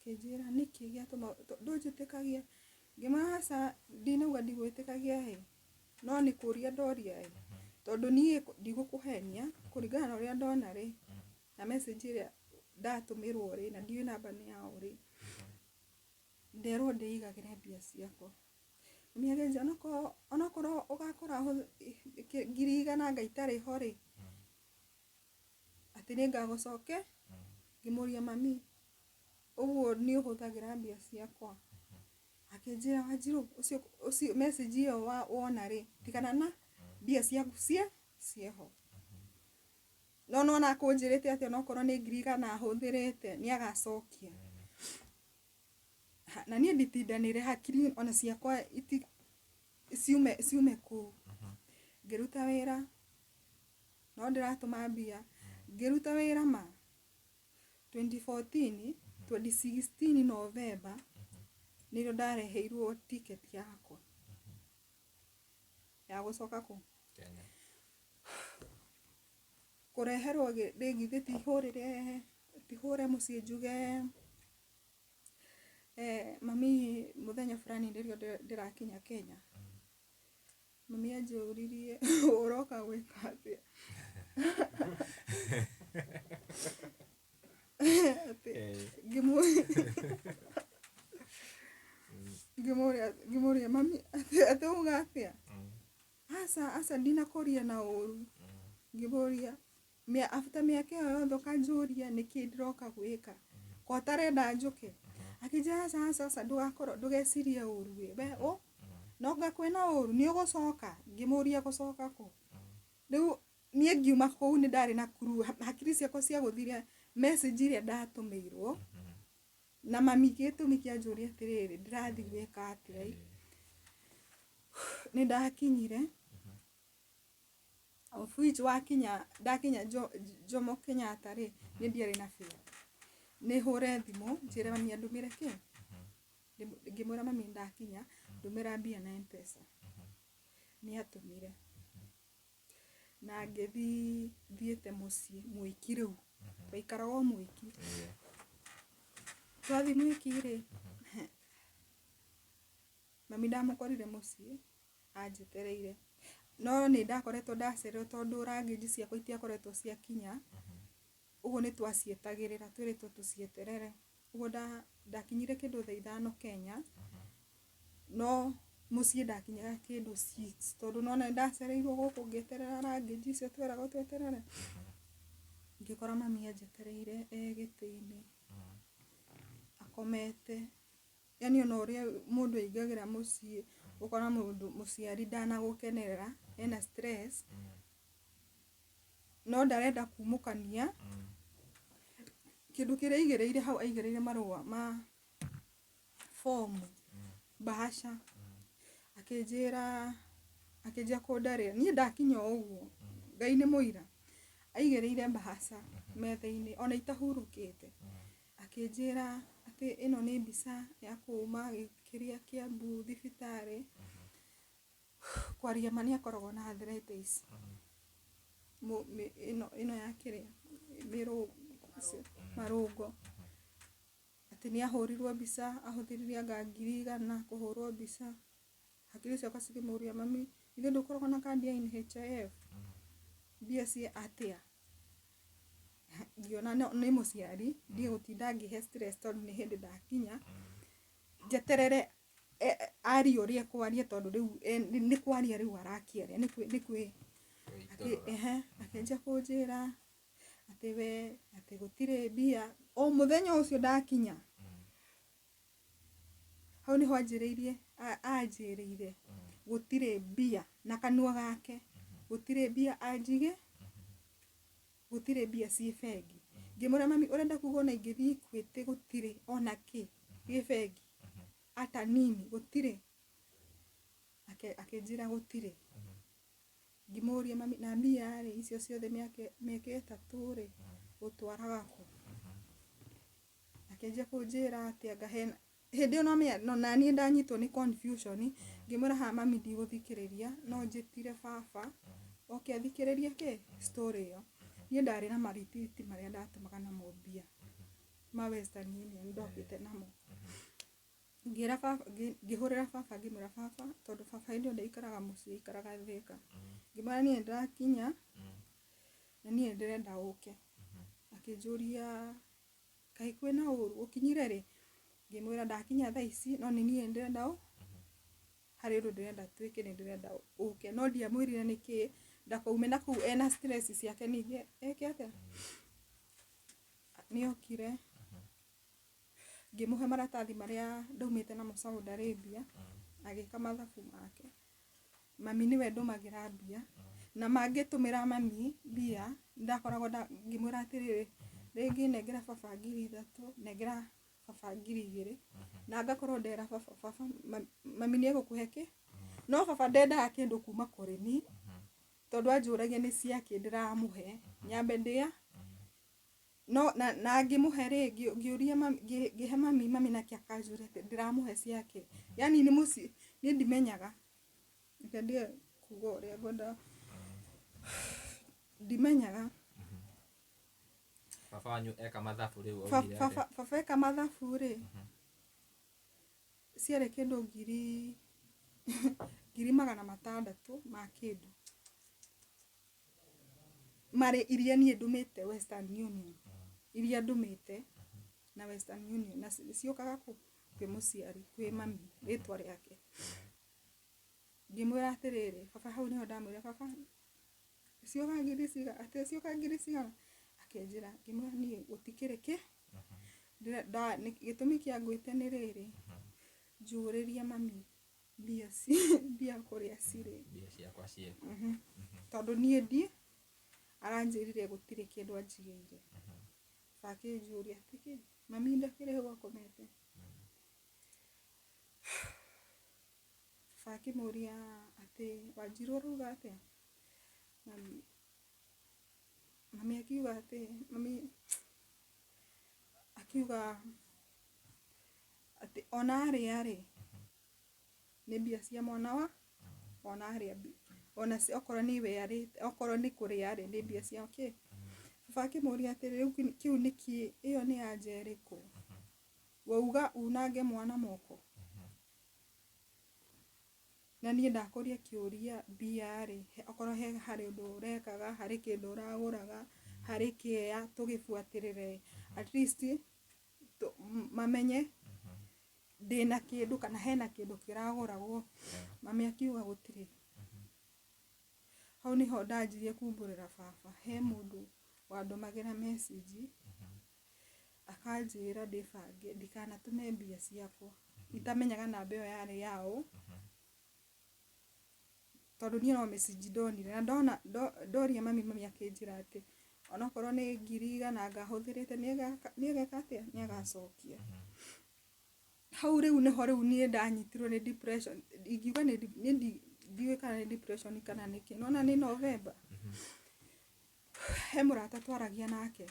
Akĩnjĩra nĩkĩ gĩatũma ndũnjĩtĩkagia? Ngĩmwĩra aca ndinauga ndigwĩtĩkagia ĩ, no nĩ kũria ndoria ĩ, tondũ niĩ ndigũkũhenia kũringana na ũrĩa ndona rĩ, na message ĩrĩa ndatũmĩrwo rĩ, na ndiũĩ namba nĩ yaũ rĩ, nderwo ndĩigagĩre mbia ciakwa. Mami akĩnjĩra onokorwo ũgakora 100,000 anga itarĩ ho rĩ, atĩ nĩngagũcoke. Ngĩmũria mami, ũguo nĩ ũhũthagĩra mbia ciakwa? Akĩnjĩra Wanjirũ, ũcio ũcio message ĩyo wona rĩ, tigana na mbia ciaku ciĩho. No nĩwona akũnjĩrĩte atĩ onokorwo nĩ 100,000 ahũthĩrĩte nĩ agacokia. Na niĩ nditindanĩre hakiri ona ciakwa ciume kũu. Ngĩruta wĩra, no ndĩratũma mbia. Ngĩruta wĩra ma 2014. 2016 November nĩrĩo ndareheirwo ticket yakwa ya gũcoka kũ Kenya. Kũreherwo rĩngĩ tihũrĩre tihũre mũciĩ njuge, mami, mũthenya fulani nĩrĩo ndĩrakinya Kenya. Mami anjũririe, "Ũroka gwĩka atĩa?" Atĩ ngĩmũria, "Mami, atĩ uga atĩa?" "Aca, aca, ndinakũria na ũru." Ngĩmũria, "After mĩaka ĩyo yothe ũkanjũria nĩkĩ ndĩroka gwĩka, ko ũtarenda njũke?" Akĩnjĩra, "Aca, aca, aca, ndũgakorwo ndũgecirie ũru, we we ũ no nga kwĩna ũru, nĩ ũgũcoka." Ngĩmũria, "Gũcoka kũ?" Rĩu niĩ ngiuma kũu nĩ ndarĩ na clue, hakiri ciakwa ciagũthire message ĩrĩa ndatũmĩirwo na mami. Gĩtũmi kĩanjũria atĩrĩrĩ, ndĩrathiĩ gwĩka atĩa? Nĩ ndakinyire, of which wakinya, ndakinya Jomo Kenyatta rĩ, nĩ ndiarĩ na fare. Nĩ hũre thimũ njĩre mami andũmĩre kĩ. Ngĩmwĩra, "Mami, ndakinya, ndũmĩra mbia na M-Pesa." Nĩ atũmire na ngĩthiĩ thiĩte mũciĩ Mwĩki. Rĩu twaikaraga o Mwĩki. Twathiĩ Mwĩki rĩ, mami ndamũkorire mũciĩ anjetereire, no nĩ ndakoretwo ndacererwo tondũ luggage ciakwa itiakoretwo ciakinya. Ũguo nĩ twacietagĩrĩra, twĩrĩtwo tũcieterere. Ũguo ndakinyire kĩndũ thaa 5 Kenya, no mũciĩ ndakinyaga kĩndũ 6, tondũ nona nĩ ndacereirwo gũkũ ngĩeterera luggage icio tweragwo tweterere. Ngĩkora mami anjetereire e gĩtĩ-inĩ akomete. Yani ona ũrĩa mũndũ aingagĩra mũciĩ ũkora mũndũ mũciari ndanagũkenerera, ena stress, no ndarenda kumũkania. Kĩndũ kĩrĩa aigĩrĩire hau, aigĩrĩire marũa ma fomu, bahasha. Akĩnjĩra, akĩnjia kũndarĩra. Niĩ ndakinya o ũguo, Ngai nĩ mũira, aigĩrĩire bahasha metha-inĩ ona itahurũkĩte. Akĩnjĩra atĩ ĩno nĩ mbica ya kuma kĩrĩa Kiambu thibitarĩ. Kwaria ma, nĩ akoragwo na arthritis ĩno ya kĩrĩa marũngo, atĩ nĩ ahũrirwo mbica, ahũthĩrire anga 100,000 kũhũrwo mbica. Hakiri ciakwa cikĩmũria, "Mami, ithuĩ ndũkoragwo na kandi ya NHIF, mbia cia atĩa?" Ngĩona nĩ mũciari, ndige gũtinda ngĩhe stress, tondũ nĩ hĩndĩ ndakinya, njeterere arie ũrĩa ekwaria, tondũ rĩu nĩ kwaria rĩu arakĩaria nĩ kwĩ akĩanjia kũnjĩra atĩ we atĩ gũtirĩ mbia. O mũthenya ũcio ndakinya hau nĩho anjĩrĩirie, anjĩrĩire gũtirĩ mbia na kanua gake, gũtirĩ mbia anjige, gũtirĩ mbia ciĩ bengi. Ngĩmwĩra, "Mami, ũrenda kuga ona ingĩthiĩ Equity gũtirĩ ona kĩ gĩ bengi ata nini? Gũtirĩ?" Akĩnjĩra gũtirĩ. Ngĩmũria, "Mami, na mbia rĩ, icio ciothe mĩaka 3 rĩ, ũtwaraga kũ?" Akĩanjia kũnjĩra atĩ anga hena hĩndĩ ĩyo no naniĩ ndanyitwo nĩ confusion. Ngĩmwĩra, "Haha mami ndigũthikĩrĩria, no njĩtire baba oke athikĩrĩrie kĩ story ĩyo." Niĩ ndarĩ na marithiti marĩa ndatũmaga namo mbia ma Western Union, ndokĩte namo. Ngĩra baba, ngĩhũrĩra baba, ngĩmwĩra baba, tondũ baba hĩndĩ ĩyo ndaikaraga mũciĩ, aikaraga Thĩka. Ngĩmwĩra, "Niĩ nĩndĩrakinya na niĩ nĩndĩrenda ũke." Akĩnjũria, "Kaĩ kwĩna ũru? Ũkinyire rĩ?" Ngĩmwĩra, "Ndakinya thaa ici, no nĩ niĩ nĩndĩrenda harĩ ũndũ ndĩrenda twĩke, nĩ ndĩrenda ũke." No ndiamwĩrire nĩkĩ, ndakaume na kũu ena stress ciake ningĩ eke atĩa. Nĩokire, ngĩmũhe maratathi marĩa ndaumĩte namo Saudi Arabia, agĩka mathabu make. Mami nĩwe ndũmagĩra mbia, na mangĩtũmĩra mami mbia ndakoragwo ngĩmwĩra atĩrĩrĩ, rĩngĩ nengera baba 3,000, nengera baba 2,000, na ngakorwo ndera baba, "Baba, mami nĩ egũkũhe kĩ." No baba ndendaga kĩndũ kuma kũrĩ ni, tondũ anjũragia nĩ ciakĩ ndĩramũhe. Nyambe ndĩa No na ngĩmũhe rĩ, ngĩũria mami, ngĩhe mami, mami nake akanjũria atĩ ndĩramũhe ciake. Yani nĩ mũciĩ, niĩ ndimenyaga. Reke ndige kuga ũrĩa ngwenda. Ndimenyaga. Baba wanyu eka mathabu rĩu augire atĩa? Baba eka mathabu rĩ, ciarĩ kĩndũ 600,000 ma kĩndũ. Marĩ iria niĩ ndũmĩte Western Union. Iria ndũmĩte na Western Union. Na ciũkaga kũ? Kwĩ mũciari, kwĩ mami, rĩtwa rĩake. Ngĩmwĩra atĩrĩrĩ, baba hau nĩho ndamwĩra, baba, cioka ngiri cigana, atĩ cioka ngiri cigana? Akĩnjĩra, ngĩmwĩra niĩ gũtikĩrĩ kĩ. Gĩtũmi kĩa ngwĩte nĩ rĩrĩ, njũrĩrie mami mbia mbia kũrĩa cirĩ. Mbia ciakwa ciĩ. Tondũ niĩ ndi aranjĩrire gũtirĩ kĩndũ anjigĩire. Baba akĩnjũria atĩkĩ, mami ndakĩrĩ hau akomete. Baba akĩmũria atĩ Wanjirũ arauga atĩa? Mami akiuga atĩ, mami akiuga atĩ ona arĩa rĩ, nĩ mbia cia mwana wa, ona arĩa ona okorwo nĩ we arĩte, okorwo nĩ kũrĩa rĩ, nĩ mbia cia kĩ. Baba akĩmũria atĩrĩ, rĩu kĩu nĩ kĩ, ĩyo nĩ anja ĩrĩkũ? Wauga unange mwana moko? Na niĩ ndakũria kĩũria mbia rĩ, okorwo he harĩ ũndũ ũrekaga, harĩ kĩndũ ũragũraga, harĩ kĩea tũgĩbuatĩrĩre. At least mamenye ndĩna kĩndũ kana hena kĩndũ kĩragũragwo. Mami akiuga gũtirĩ. Hau niho ndanjirie kumbũrĩra baba. He mũndũ wandũmagĩra message akanjĩra ndĩbange ndikanatũme mbia ciakwa. Itamenyaga namba ĩyo yarĩ yaũ. Tondũ niĩ no message ndonire na ndona ndoria mami, mami akĩnjĩra atĩ onokorwo nĩ 100,000 ngahũthĩrĩte nĩageka atĩa, nĩagacokia. Hau rĩu nĩho rĩu niĩ ndanyitirwo nĩ depression. Ingiuga nĩ niĩ ndiũĩ kana nĩ depression kana nĩkĩ. Nĩwona nĩ November. He mũrata twaragia nake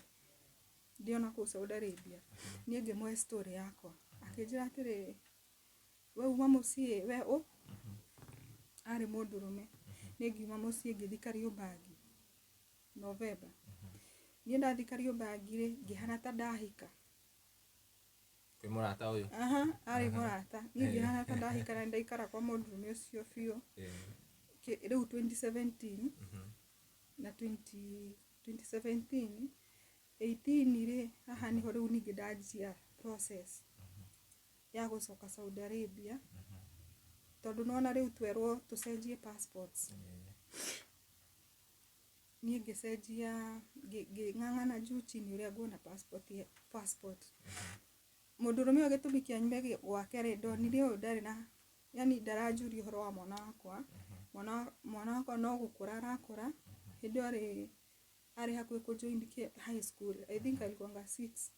ndĩ ona kũu Saudi Arabia. Niĩ ngĩmũhe story yakwa. Akĩnjĩra atĩrĩrĩ, we uma mũciĩ, we ũ? Arĩ mũndũrũme. Niĩ ngiuma mũciĩ ngĩthiĩ Kariobangi November. Niĩ ndathiĩ Kariobangi rĩ, ngĩhana ta ndahika. Kwĩ mũrata ũyũ? Aha, arĩ mũrata. Niĩ ngĩhana ta ndahika na ndaikara kwa mũndũrũme ũcio biũ. Rĩu 2017 na 2017, 18 rĩ, haha nĩho rĩu ningĩ ndanjia process ya gũcoka Saudi Arabia. Tondũ nĩwona rĩu twerwo tũcenjie passports. Niĩ ngĩcenjia, ngĩng'ang'ana juu chini ũrĩa nguona passport. Mũndũrũme ũyũ gĩtũmi kĩa nyume gwake rĩ, ndonire ũyũ ndarĩ na, yani ndaranjũria ũhoro wa mwana wakwa. Mwana wakwa no gũkũra arakũra. Hĩndĩ ĩyo arĩ hakuhĩ kũ join high school. I think alikuwanga 6.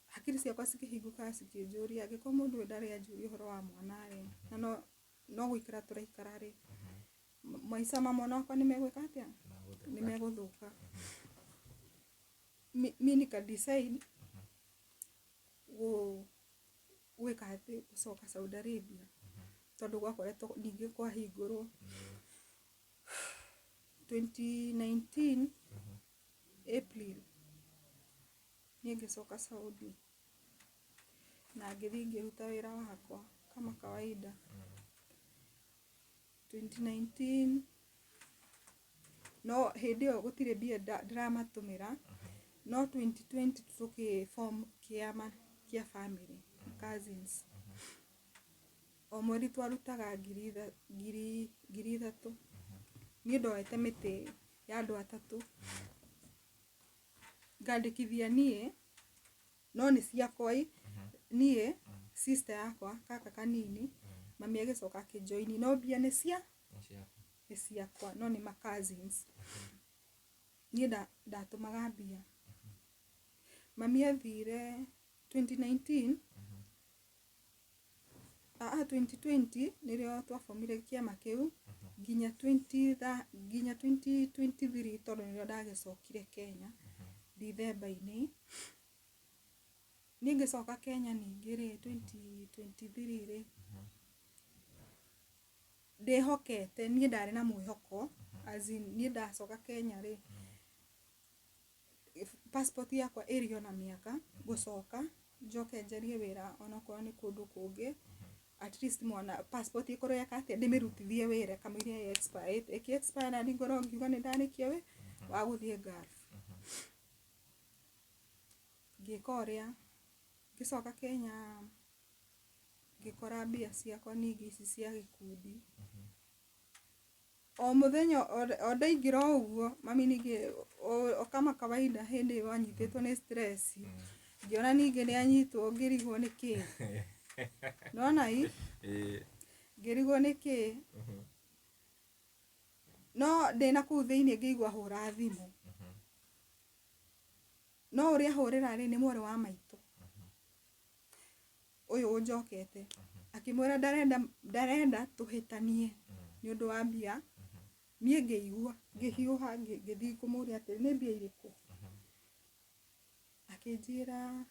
Hakiri ciakwa cikĩhingũka cikĩnjũria, angĩkorwo mũndũ ũyũ ndarĩ anjũria ũhoro wa mwana rĩ, na no gũikara tũraikara rĩ, maica ma mwana wakwa nĩmegwĩka atĩa? Nĩmegũthũka. Mi nika decide gwĩka atĩ gũcoka Saudi Arabia. Tondũ gwakoretwo ningĩ kwahingũrwo 2019 April niĩ ngĩcoka Saudi na ngĩthiĩ ngĩruta wĩra wakwa kama kawaida. 2019 no hĩndĩ ĩyo gũtirĩ mbia ndĩramatũmĩra, no 2020 tũkĩ form kĩama kĩa family cousins. O mweri twarutaga 3,000. Niĩ ndoete mĩtĩ ya andũ atatũ ngandĩkithia niĩ, no nĩ ciakwa ĩ, niĩ sister yakwa kaka kanini, mami agĩcoka akĩnjoini, no mbia nĩ cia nĩ ciakwa, no nĩ ma cousins. Niĩ ndatũmaga mbia. Mami athire 2019. 2020 nĩrĩo twabomire kĩama kĩu nginya 20 nginya 2023, tondũ nĩrĩo ndagĩcokire Kenya Dithemba-inĩ. Niĩ ngĩcoka Kenya ningĩ rĩ, 2023 rĩ, ndĩhokete, niĩ ndarĩ na mwĩhoko, as in niĩ ndacoka Kenya rĩ, passport yakwa ĩrĩ ona mĩaka, ngũcoka njoke njarie wĩra onokorwo nĩ kũndũ kũngĩ, at least mwana passport ĩkorwo yeka atĩa, ndĩmĩrutithie wĩra kamũira ĩ expire. Ĩkĩ expire na ngorwo ngiuga nĩ ndarĩkia wĩ wa gũthiĩ Gulf. Ngĩka ũrĩa, ngĩcoka Kenya ngĩkora mbia ciakwa ningĩ ici cia gĩkundi. O mũthenya o ndaingĩra o ũguo, mami ningĩ o kama kawaida hĩndĩ ĩyo anyitĩtwo nĩ stress, ngĩona ningĩ nĩ anyitwo, ngĩrigwo nĩ kĩĩ. Nĩwona i ngĩrigwo nĩ kĩĩ, no ndĩna kũu thĩiniĩ ngĩigua hũra thimũ, no ũrĩa hũrĩra rĩ, nĩ mwarĩ wa maitũ ũyũ ũnjokete, akĩmwĩra ndarenda ndarenda tũhĩtanie nĩ ũndũ wa mbia. Niĩ ngĩigua ngĩhiũha, ngĩthiĩ kũmũria atĩrĩ, nĩ mbia irĩkũ? Akĩnjĩra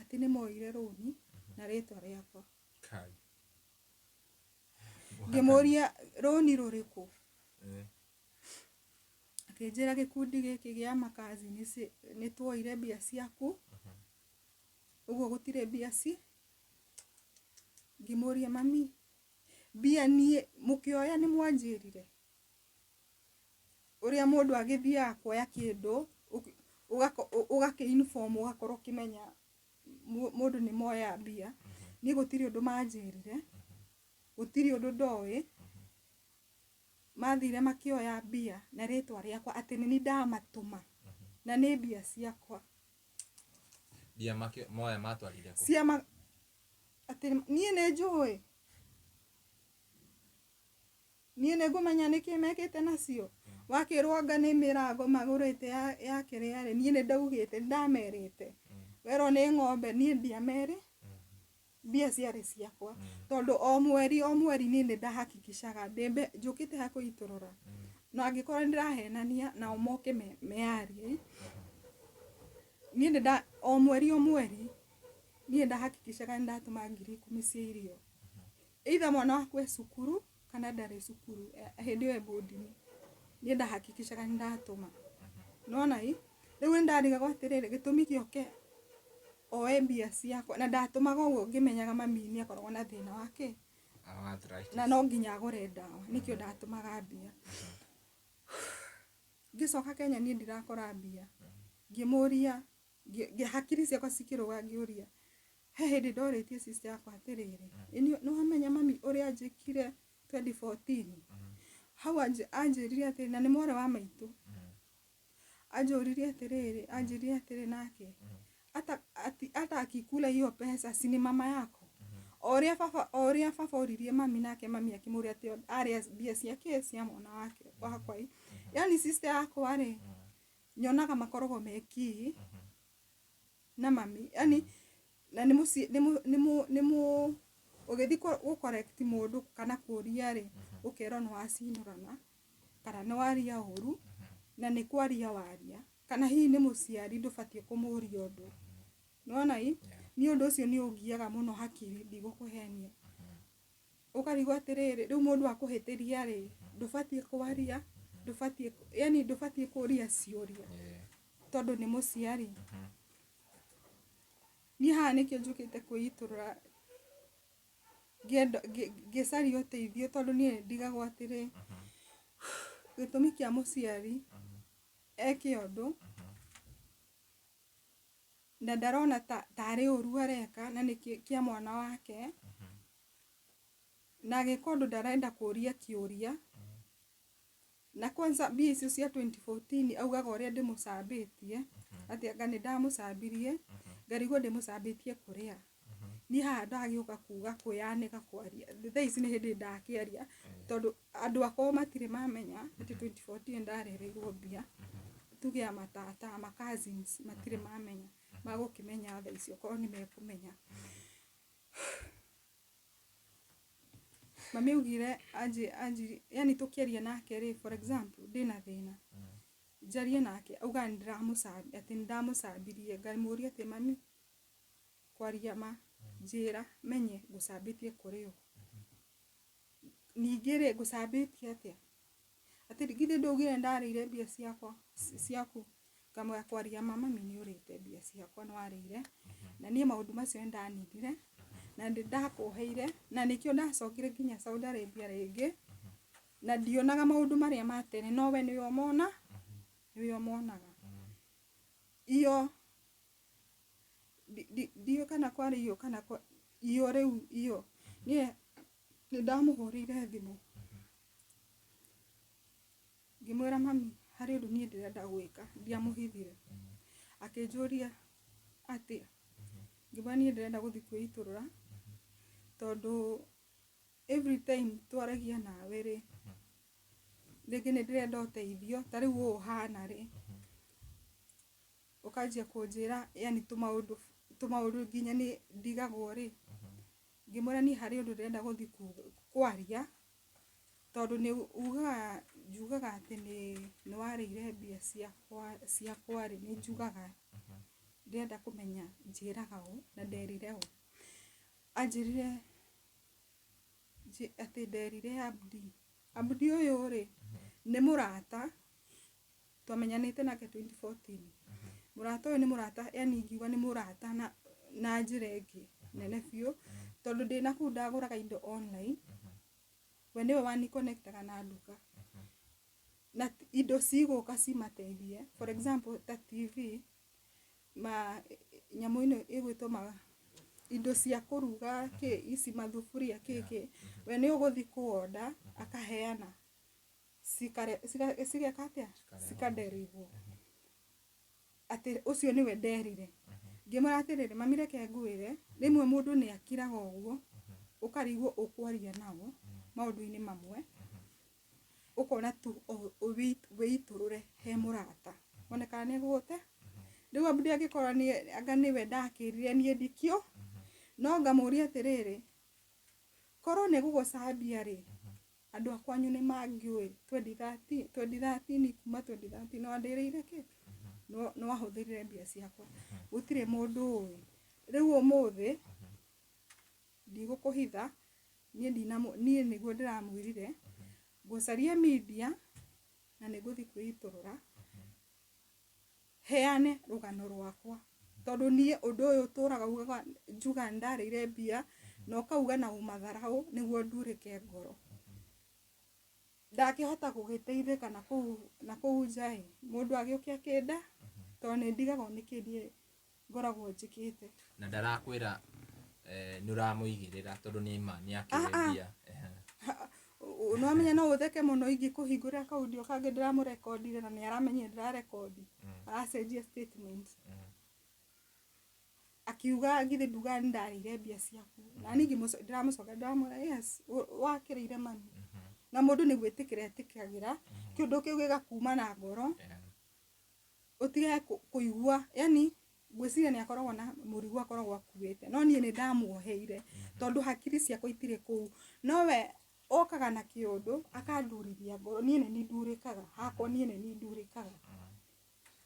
atĩ nĩ moire rũni na rĩtwa rĩakwa. Kai. Ngĩmũria rũni rũrĩkũ? Akĩnjĩra gĩkundi gĩkĩ gĩa makazi nĩ tuoire mbia ciaku, ũguo gũtirĩ mbia ci. Ngĩmũria, mami, mbia niĩ mũkĩoya nĩ mwanjĩrire? Ũrĩa mũndũ agĩthiaga kuoya kĩndũ ũgakĩ inform, ũgakorwo ũkĩmenya mũndũ nĩ moya mbia. Niĩ gũtirĩ ũndũ manjĩrire, gũtirĩ ũndũ ndoĩ. Mathire makĩoya mbia na rĩtwa rĩakwa atĩ nĩ niĩ ndamatũma na nĩ mbia ciakwa. Mbia moya matwarire kũ? Ciama atĩ niĩ nĩ njũĩ, niĩ nĩ ngũmenya nĩkĩ mekĩte nacio. Wakĩrwo anga nĩ mĩrango magũrĩte ya kĩrĩa rĩ, niĩ nĩ ndaugĩte, nĩ ndamerĩte. Werwo nĩ ng'ombe, niĩ ndiamerĩ, mbia ciarĩ ciakwa, tondũ o mweri o mweri niĩ nĩ ndahakikishaga ndĩmbe njũkĩte ha kũitũrũra, na angĩkorwo nĩ ndĩrahenania nao moke meyarie. Niĩ nĩ nda o mweri o mweri niĩ ndahakikishaga nĩ ndatũma 10,000 cia irio, either mwana waku e cukuru kana ndarĩ cukuru, hĩndĩ ĩyo e boarding, niĩ ndahakikishaga nĩ ndatũma. Nĩwona i rĩu nĩ ndarigagwo atĩrĩrĩ, gĩtũmi gĩoke oe mbia ciakwa, na ndatũmaga ũguo ngĩmenyaga mami nĩ akoragwo na thĩna wake Arthritis. Na no nginya agũre ndawa, nĩkĩo ndatũmaga mbia. Ngĩcoka Kenya niĩ ndirakora mbia. Ngĩmũria, hakiri ciakwa cikĩrũga, ngĩũria, he hĩndĩ ndorĩtie sister yakwa atĩrĩrĩ, nĩ wamenya mami ũrĩa anjĩkire 2014 hau? Anjĩrire atĩrĩ, na nĩ mwarĩ wa maitũ, anjũririe atĩrĩrĩ, anjĩrire atĩrĩ nake ata ati, hata akikula hiyo pesa, si ni mama yako? O ũrĩa baba oririe mami, nake mami akĩmũria atĩ arĩa mbia ciake cia mwana wake wakwa. Yani sister yakwa rĩ, nyonaga makoragwo mekii na mami, yani na nĩ mũci nĩ mũ nĩ mũ nĩ mũ ũgĩthiĩ gũ correct mũndũ kana kũria rĩ, ũkerwo nĩ wacinũrana kana nĩ waria ũru, na nĩ kwaria waria, kana hihi nĩ mũciari, ndũbatiĩ kũmũria ũndũ. Nĩwona i niĩ ũndũ ũcio nĩ ũngiaga mũno hakiri, ndigũkũhenia. Ũkarigwo atĩrĩrĩ, rĩu mũndũ akũhĩtĩria rĩ, ndũbatiĩ kwaria, ndũbatiĩ, yani ndũbatiĩ kũria ciũria tondũ nĩ mũciari. Niĩ haha nĩkĩo njũkĩte kwĩitũrũra, ngĩenda ngĩcaria ũteithio, tondũ niĩ ndigagwo atĩrĩ, gĩtũmi kĩa mũciari eke ũndũ na ndarona ta tarĩ ũru areka, na nĩ kĩa mwana wake, na agĩka ũndũ ndarenda kũria kĩũria. Na kwanza mbia icio cia 2014 augaga ũrĩa ndĩmũcambĩtie, atĩ anga nĩ ndamũcambirie. Ngarigwo ndĩmũcambĩtie kũrĩa. Niĩ haha ndagĩũka kuga kwĩyanĩka kwaria thaa ici nĩ hĩndĩ ndakĩaria, tondũ andũ akwa matirĩ mamenya atĩ 2014 ndarereirwo mbia. Tuge ya matata, ma cousins matirĩ mamenya, magũkĩmenya thaa ici okorwo nĩ mekũmenya. Mami augire anji anji yani tũkĩaria nake rĩ, for example ndĩna thĩna, njarie nake auga nĩndĩramũcambia, atĩ nĩndamũcambirie. Ngamũria atĩ mami, kwaria ma, njĩra menye ngũcambĩtie kũrĩ ũ. Ningĩ rĩ, ngũcambĩtie atĩa? Atĩ githĩ ndũgire ndarĩire mbia ciakwa ciaku? Ngamwĩra kwaria ma mami nĩ ũrĩte mbia ciakwa, nĩ warĩire. Na niĩ maũndũ macio nĩ ndaninire na nĩ ndakuoheire na nĩkĩo ndacokire nginya Saudi Arabia rĩngĩ na ndionaga maũndũ marĩa ma tene, no we nĩwe ũmona, nĩwe ũmonaga. Iyo ndiũĩ kana kwarĩ iyo kana iyo rĩu iyo niĩ nĩ ndamũhũrĩire thimũ ngĩmwĩra mami harĩ ũndũ niĩ ndĩrenda gwĩka, ndiamũhithire. Akĩnjũria atĩa? Ngĩmwĩra niĩ ndĩrenda gũthiĩ kwĩitũrũra tondũ every time twaragia nawe rĩ, rĩngĩ nĩ ndĩrenda ũteithio ta rĩu ũũ ũhana rĩ, ũkanjia kũnjĩra yani tũmaũndũ tũmaũndũ nginya nĩ ndigagwo rĩ, ngĩmwĩra niĩ harĩ ũndũ ndĩrenda gũthiĩ kwaria tondũ nĩ ugaga njugaga atĩ nĩ nĩ warĩire mbia ciakwa ciakwa rĩ, nĩ njugaga ndĩrenda kũmenya njĩraga ũ na nderire ũ. Anjĩrire atĩ nderire Abdi. Abdi ũyũ rĩ, nĩ mũrata twamenyanĩte nake 2014. Mũrata ũyũ nĩ mũrata, yani ingiuga nĩ mũrata na njĩra ĩngĩ nene biũ, tondũ ndĩna kũu ndagũraga indo online, we nĩwe wani connectaga na nduka na indo cigũka cimateithie. For example ta TV ma nyamũ ĩno ĩgwĩtwo ma indo cia kũruga kĩ ici mathuburia kĩ kĩ, we nĩ ũgũthiĩ kũ order akaheana cigeka atĩa, cikaderivwo. Atĩ ũcio nĩwe nderire. Ngĩmwĩra atĩrĩrĩ, mami reke ngwĩre, rĩmwe mũndũ nĩ akiraga ũguo, ũkarigwo ũkwaria naũ maũndũ-inĩ mamwe, ũkona tu wĩitũrũre he mũrata, one kana nĩ egũgũte. Rĩu Abdi angĩkorwo anga nĩwe ndakĩrire niĩ ndikĩũĩ, no ngamũria atĩrĩrĩ, korwo nĩ gũgũcambia rĩ, andũ a kwanyu nĩ mangĩũĩ 2013 2013 kuma 2013 nĩ wandĩrĩire kĩ? Nĩ wahũthĩrire mbia ciakwa, gũtirĩ mũndũ ũĩ. Rĩu ũmũthĩ ndigũkũhitha, niĩ niĩ nĩguo ndĩramwĩrire ngũcaria media na nĩ ngũthiĩ kwĩitũrũra heane rũgano rwakwa, tondũ niĩ ũndũ ũyũ ũtũraga ugaga njugaga nĩ ndarĩire mbia na ũkauga na ũmatharaũ nĩguo ndurĩke ngoro. Ndakĩhota gũgĩteithĩka na kũu nja ĩ, mũndũ agĩũke akĩnda tondũ nĩ ndigagwo nĩkĩ niĩ ngoragwo njĩkĩte. Na ndarakwĩra nĩ ũramũigĩrĩra tondũ nĩ ma nĩ akĩrĩa mbia. Nĩwamenya no ũtheke mũno ingĩkũhingũrĩra kaaudio kangĩ ndĩramũrekondire na nĩ aramenya ndĩrarekondi, aracenjia statement. Akiuga githĩ ndugaga nĩ ndarĩire mbia ciaku, na niĩ ndĩramũcokeria ndĩramwĩra yes, wakĩrĩire mami. Na mũndũ nĩ gwĩtĩkĩra etĩkagĩra kĩũndũ kĩu gĩgakuma na ngoro, ũtige kũigua yani ngwĩciria nĩ akoragwo na mũrigo akoragwo akuĩte, no niĩ nĩ ndamuoheire tondũ hakiri ciakwa itirĩ kũu. No we okaga na kĩũndũ akandurithia ngoro, niĩ nĩ niĩ ndurĩkaga, hakwa niĩ nĩ niĩ ndurĩkaga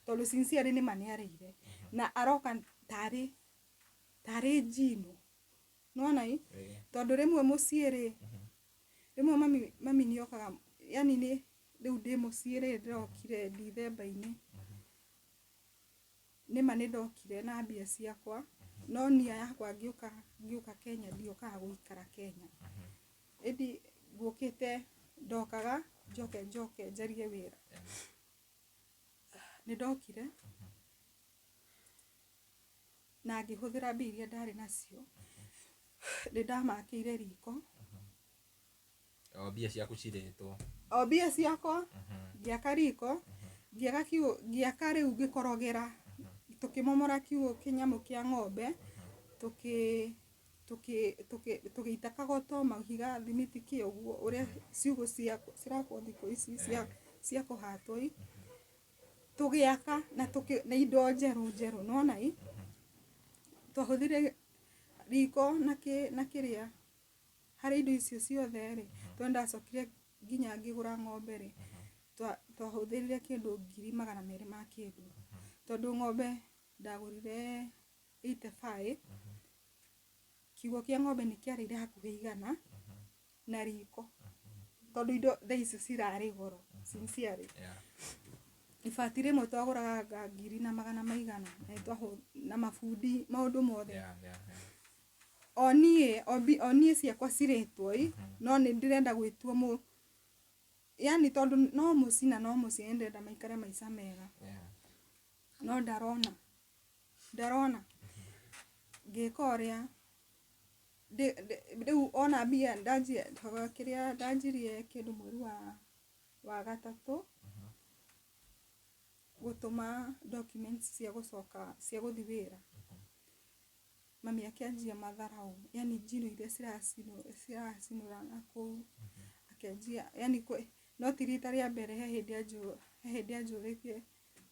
tondũ sincerely nĩ ma nĩ arĩire na aroka tarĩ njino, nĩwona ĩ? Tondũ rĩmwe mũciĩ rĩ, rĩmwe mami nĩ okaga yani nĩ rĩu ndĩ mũciĩ rĩ, ndĩrokire Dithemba-inĩ, nĩma nĩ ndokire na mbia ciakwa, no nia yakwa ngĩũka Kenya ndiokaga gũikara Kenya, ĩndĩ ngũkĩte ndokaga njoke njoke njarie wĩra. Nĩ ndokire na ngĩhũthĩra mbia iria ndarĩ nacio, nĩ ndamakĩire riko. O mbia ciaku cirĩtwo. O mbia ciakwa, ngĩaka riko, ngĩaka kiugũ, ngĩaka rĩu ngĩkorogera, tũkĩmomora kiugũ kĩnyamũ kĩa ng'ombe, tũgĩita kagoto, mahiga, thimiti, kĩ ũguo ũrĩa ciugũ cirakwo thikũ ici cia kũhatwo ĩ, tũgĩaka na indo njerũ njerũ, nĩwona ĩ? Twahũthĩrire riko na kĩrĩa Harĩ indo icio ciothe rĩ, tondũ ndacokire nginya ngĩgũra ng'ombe rĩ, twahũthĩrire kĩndũ 200,000 ma kĩndũ. Tondũ ng'ombe ndagũrire 85, kiugũ kĩa ng'ombe nĩ kĩarĩire hakuhĩ 100 na riko. Tondũ indo thaa icio cirarĩ goro, sincerely. Ibati rĩmwe twagũraga anga ngiri na magana maigana, na na mabundi maũndũ mothe. O niĩ o niĩ ciakwa cirĩtwo ĩ, no nĩ ndĩrenda gwĩtua mũ yani tondũ no mũciĩ na no mũciĩ nĩ ndĩrenda maikare maica mega. No ndarona ndarona ngĩka ũrĩa rĩu ona mbia ndanjia kĩrĩa ndanjirie kĩndũ mweri wa gatatũ gũtũma documents cia gũcoka cia gũthiĩ wĩra. Mami akĩanjia matharau, yani njino iria ciracinũra nakũu, akĩanjia yani no ti rita rĩa mbere. He hĩndĩ anjũrĩtie,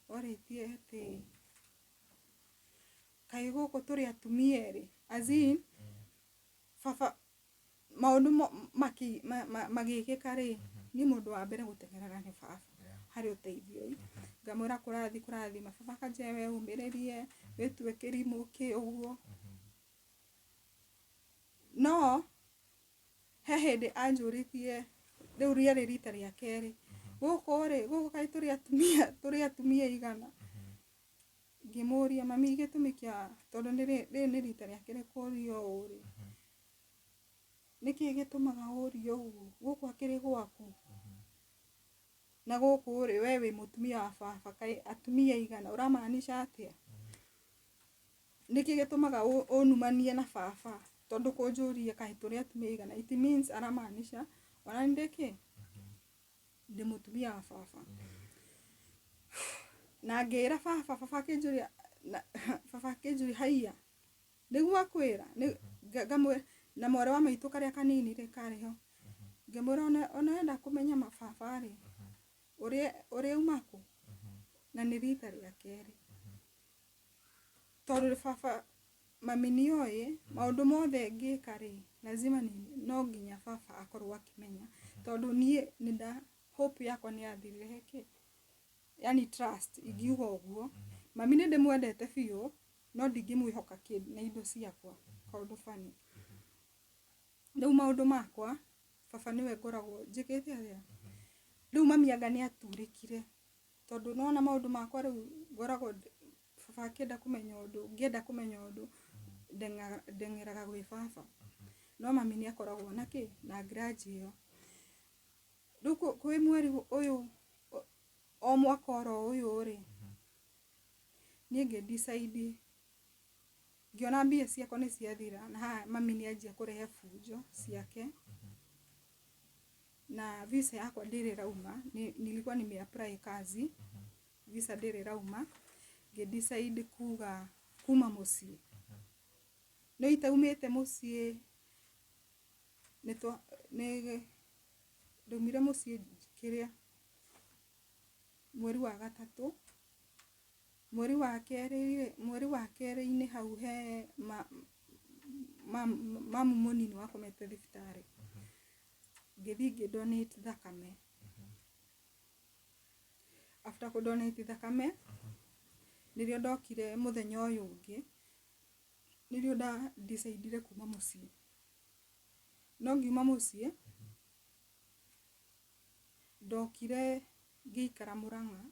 orĩtie atĩ kaĩ gũkũ tũrĩ atumia erĩ, as in baba maũndũ magĩkĩka rĩ, niĩ mũndũ wa mbere gũteng'erera nĩ baba harĩ ũteithio ĩ. Ngamwĩra kũrathiĩ kũrathiĩ, baba akanjĩra we ũmĩrĩrie, wĩtue kĩrimũ kĩ ũguo. No he hĩndĩ anjũrĩtie, rĩu rĩarĩ rita rĩa kerĩ, gũkũ rĩ, gũkũ kaĩ tũrĩ atumia aigana? Ngĩmũria mami gĩtũmi kĩa, tondũ rĩrĩ nĩ rita rĩa kerĩ kũrio ũũ rĩ, nĩkĩ gĩtũmaga ũrie ũguo? Gũkũ akĩrĩ gwaku? Na gũkũ rĩ, we wĩ mũtumia wa baba, kaĩ atumia aigana? Ũramaanisha atĩa? Nĩkĩ gĩtũmaga ũnumanie na baba? Tondũ kũnjũria kaĩ tũrĩ atumia aigana, it means aramaanisha ona nĩ ndĩ kĩ? Ndĩ mũtumia wa baba. Na ngĩra baba, baba akĩnjũria, baba akĩnjũria haiya, nĩguo akwĩra? Ngamwĩra na mwarĩ wa maitũ karĩa kanini rĩ karĩ ho. Ngĩmwĩra ona wenda kũmenya mababa rĩ, ũrĩa auma kũ? Na nĩ rita rĩa kerĩ. Tondũ baba mami nĩoĩ maũndũ mothe ngĩka rĩ, lazima no nginya baba akorwo akĩmenya. Tondũ niĩ nĩnda hope yakwa nĩ yathirire he kĩ? Yani trust ingiuga ũguo. Mami nĩ ndĩmwendete biũ, no ndingĩmwĩhoka na indo ciakwa, kaũndũ funny. Rĩu maũndũ makwa baba nĩwe ngoragwo njĩkĩte atĩa? Rĩu mami anga nĩ aturĩkire, tondũ nĩwona maũndũ makwa rĩu ngoragwo baba akĩenda kũmenya ũndũ, ngĩenda kũmenya ũndũ ndeng'eraga gwĩ baba. No mami nĩ akoragwo na kĩ? Na grudge ĩyo. Rĩu kwĩ mweri ũyũ o mwaka oro ũyũ rĩ, niĩ ngĩ decide ngĩona mbia ciakwa nĩ ciathira, na haha mami nĩ anjia kũrehe bunjo ciake. Na visa yakwa ndĩrĩ ĩrauma, nilikuwa nime apply kazi, visa ndĩrĩ ĩrauma, ngĩ decide kuga kuma mũciĩ. No itaumĩte mũciĩ, nĩ ndaumire mũciĩ kĩrĩa mweri wa gatatũ, mweri wa kerĩ, mweri wa kerĩ-inĩ hau he mamu mũnini wakomete thibitarĩ. Ngĩthiĩ ngĩ donate thakame. After kũ donate thakame, nĩrĩo ndokire mũthenya ũyũ ũngĩ, nĩrĩo nda decide kuma mũciĩ. No ngiuma mũciĩ, ndokire ngĩikara Mũrang'a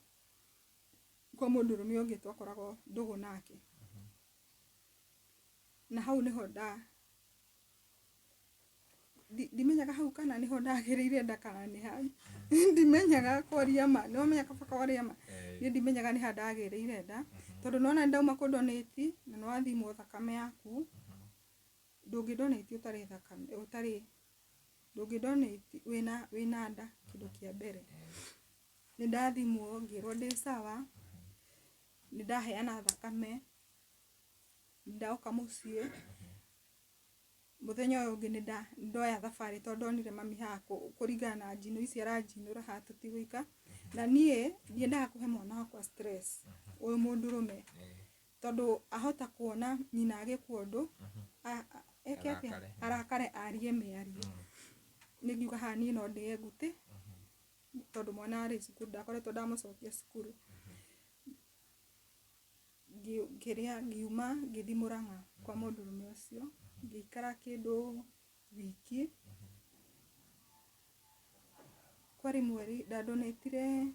kwa mũndũrũme ũngĩ twakoragwo ndũgũ nake. Na hau nĩho ndimenyaga hau kana nĩho ndagĩrĩire nda kana nĩ ha, ndimenyaga kwaria ma, nĩwamenya kaba kwaria ma, niĩ ndimenyaga nĩ ha ndagĩrĩire nda, tondũ nĩwona nĩndauma kũ donate na nĩwathimwo thakame yaku, ndũngĩ donate ũtarĩ thakame, ũtarĩ, ndũngĩ donate wĩna nda kĩndũ kĩa mbere. Nĩndathimwo ngĩrwo ndĩ sawa, nĩndaheana thakame, nĩndoka mũciĩ, mũthenya ũyũ ũngĩ nĩndoya thabarĩ tondũ ndonire mami haha kũringana na njino ici aranjinũra haha tũtigũikara. Na niĩ ndiendaga kũhe mwana wakwa stress ũyũ mũndũrũme, tondũ ahota kuona nyina agĩkwo ũndũ. eke atĩa? Arakare. Arakare arie mĩario. Nĩ ngiuga haha niĩ no ndĩe ngutĩ, tondũ mwana arĩ cukuru, ndakoretwo ndamũcokia cukuru. Ngĩrĩa ngiuma ngĩthiĩ Mũrang'a kwa mũndũrũme ũcio, ngĩikara kĩndũ wiki. Kwarĩ mweri ndandonetire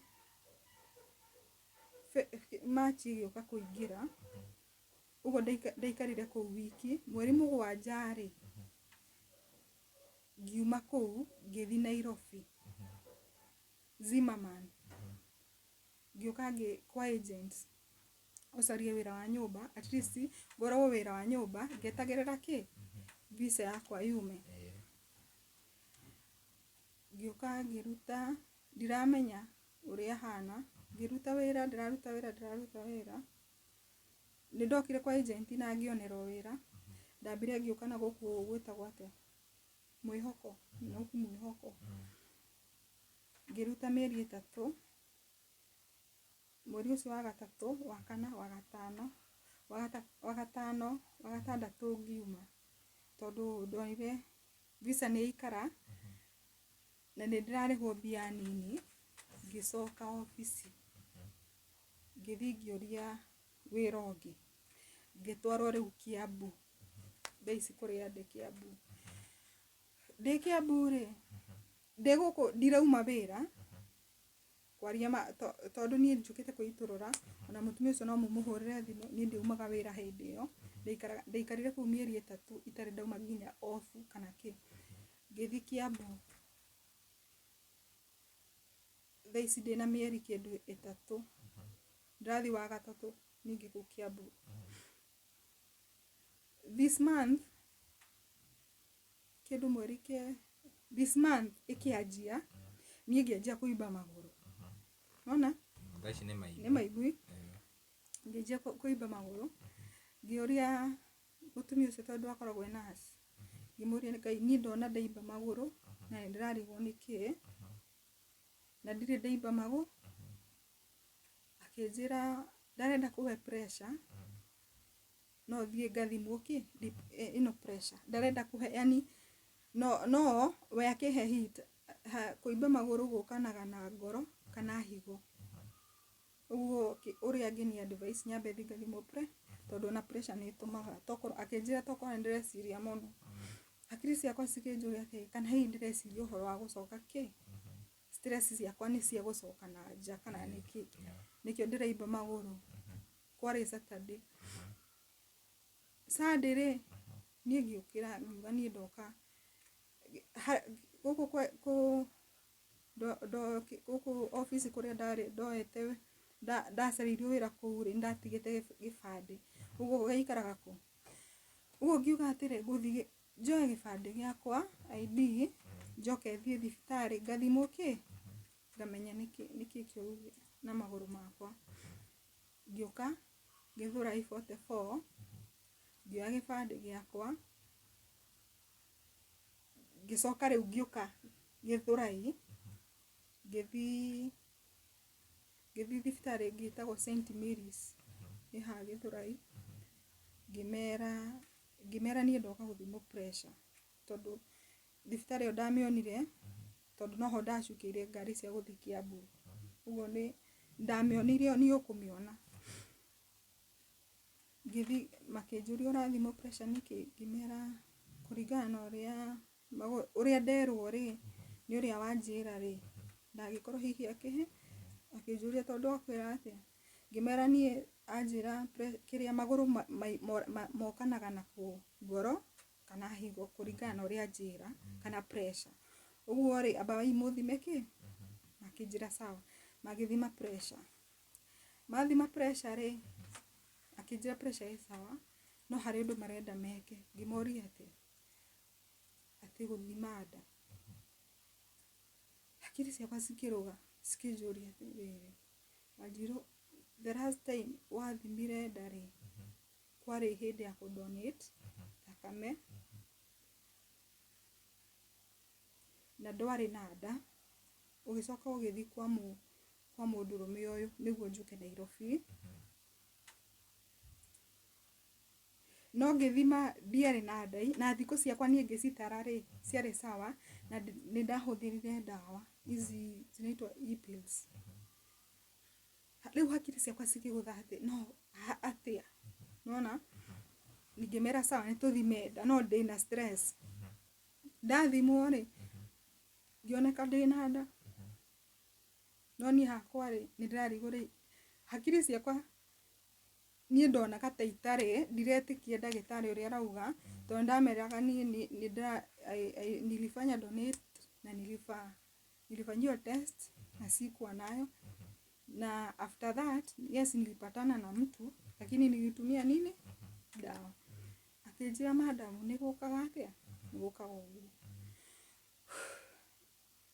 Machi ĩgĩũka kũingĩra, ũguo ndaikarire kũu wiki, mweri 7 rĩ, ngiuma kũu ngĩthiĩ Nairobi Zimmerman. Ngĩũka kwa agents ũcarie wĩra wa nyũmba, at least ngorwo wĩra wa nyũmba ngĩetagĩrĩra kĩ visa yakwa yume. Ngĩũka ngĩruta, ndiramenya ũrĩa hana, ngĩruta wĩra, ndĩraruta wĩra, ndĩraruta wĩra. Nĩ ndokire kwa agent na ngĩonerwo wĩra. Ndambire ngĩũka na gũkũ gwĩtagwo atĩa, Mwĩhoko, na gũkũ Mwĩhoko. Ngĩruta mĩeri 3, mweri ũcio wa gatatũ, wa kana, wa gatano, wa gatano, wa gatandatũ ngiuma, tondũ ndonire visa nĩ yaikara na nĩ ndĩrarĩhwo mbia nini. Ngĩcoka obici, ngĩthiĩ ngĩũria wĩra ũngĩ, ngĩtwarwo rĩu Kiambu. Thaa ici kũrĩa ndĩ Kiambu, ndĩ Kiambu rĩ, ndĩ gũkũ ndirauma wĩra kwaria ma, tondũ niĩ njũkĩte kwĩitũrũra. Ona mũtumia ũcio no mũmũhũrĩre thimũ, niĩ ndiumaga wĩra hĩndĩ ĩyo. Ndaikarire kũu mĩeri 3 itarĩ ndauma nginya off kana kĩ. Ngĩthiĩ Kiambu, thaa ici ndĩna mĩeri kĩndũ 3, ndĩrathiĩ wa gatatũ ningĩ kũu Kiambu. This month kĩndũ mweri ke this month ĩkĩanjia, niĩ ngĩanjia kũimba magũrũ. Nona? Thaa ici nĩ maimbu. Nĩ maimbu. Ngĩanjia kũimba magũrũ, ngĩũria mũtumia ũcio tondũ akoragwo e nurse, ngĩmũria, Ngai, niĩ ndona ndaimba magũrũ na nĩ ndĩrarigwo nĩkĩ, na ndirĩ ndaimba magũrũ. Akĩnjĩra ndarenda kũhe pressure, no thiĩ ngathimwo kĩ ĩno pressure ndarenda kũhe, yani no we akĩhe hint, kũimba magũrũ gũkanaga na ngoro kana higo. Ũguo ũrĩa angĩni advice nyambe thiĩ ngathimwo tondũ ona pressure nĩ ĩtũmaga tokorwo. Akĩnjĩra tokorwo nĩ ndĩreciria mũno. Hakiri ciakwa cikĩnjũria atĩrĩ, kana hihi ndĩreciria ũhoro wa gũcoka kĩ stress ciakwa nĩ cia gũcoka na nja kana nĩkĩ nĩkĩo ndĩraimba magũrũ. Kwarĩ Saturday, Sunday rĩ, niĩ ngĩũkĩra ngiuga niĩ ndoka gũkũ gũkũ obici kũrĩa ndarĩ ndoete ndacarĩirio wĩra kũu rĩ, nĩndatigĩte gĩbandĩ, ũguo gĩikaraga kũ. Ũguo ngiuga atĩrĩ, ngũthiĩ njoe gĩbandĩ gĩakwa ID, njoke thiĩ thibitarĩ ngathimwo kĩ ngamenya nĩkĩ kĩũru na magũrũ makwa. Ngĩũka Gĩthũrai 44, ngĩoya gĩbandĩ gĩakwa, ngĩcoka rĩu ngĩũka Gĩthũrai, ngĩthiĩ thibitarĩ ĩngĩ ĩtagwo St Mary's ĩ haha Gĩthũrai, ngĩmera niĩ ndoka gũthimwo pressure, tondũ thibitarĩ ĩyo ndamĩonire tondũ noho ndacukĩire ngari cia gũthiĩ Kiambu, ũguo nĩ ndamĩonire, nĩ ũkũmĩona. Ngĩthiĩ makĩnjũria, ũrathimwo pressure nĩkĩ? Ngĩmera kũringana na ũrĩa nderwo rĩ, nĩ ũrĩa wanjĩra rĩ, ndangĩkorwo hihi akĩhe. Akĩnjũria tondũ akwĩra atĩa? Ngĩmera niĩ anjĩra kĩrĩa magũrũ mokanaga na ngoro kana higo, kũringana na ũrĩa anjĩra, kana pressure. Ũguo rĩ, amba mũthime kĩ. Makĩnjĩra sawa, magĩthima pressure. Mathima pressure rĩ, akĩnjĩra pressure ĩ sawa, no harĩ ũndũ marenda meke. Ngĩmoria atĩa? Atĩ gũthima nda. Hakiri ciakwa cikĩrũga, cikĩnjũria atĩrĩrĩ, Wanjirũ, the last time wathimire nda rĩ, kwarĩ hĩndĩ ya kũ donate thakame na ndwarĩ na nda, ũgĩcoka ũgĩthiĩ kwa mũndũrũme ũyũ nĩguo njũke Nairobi. No ngĩthima ndiarĩ na ndai na thikũ ciakwa niĩ ngĩcitara rĩ ciarĩ sawa na nĩ ndahũthĩrire ndawa ici zinaitwa e-pills. Rĩu hakiri ciakwa cikĩgũtha atĩ no atĩa nona ngĩmera sawa nĩ tũthime nda no ndĩna stress. Ndathimwo rĩ ngĩoneka ndĩna nda no niĩ hakwa rĩ nĩ ndĩrarigwo rĩ hakiri ciakwa niĩ ndonaga ta itarĩ ndiretĩkia ndagĩtarĩ ũrĩa arauga tondũ ndameraga niĩ nilifanya donate na nilifanyiwa test na sikuwa nayo na after that yes nilipatana na mtu lakini nilitumia nini dawa. Akĩnjĩra madam nĩ gũkaga atĩa nĩ gũkaga ũguo.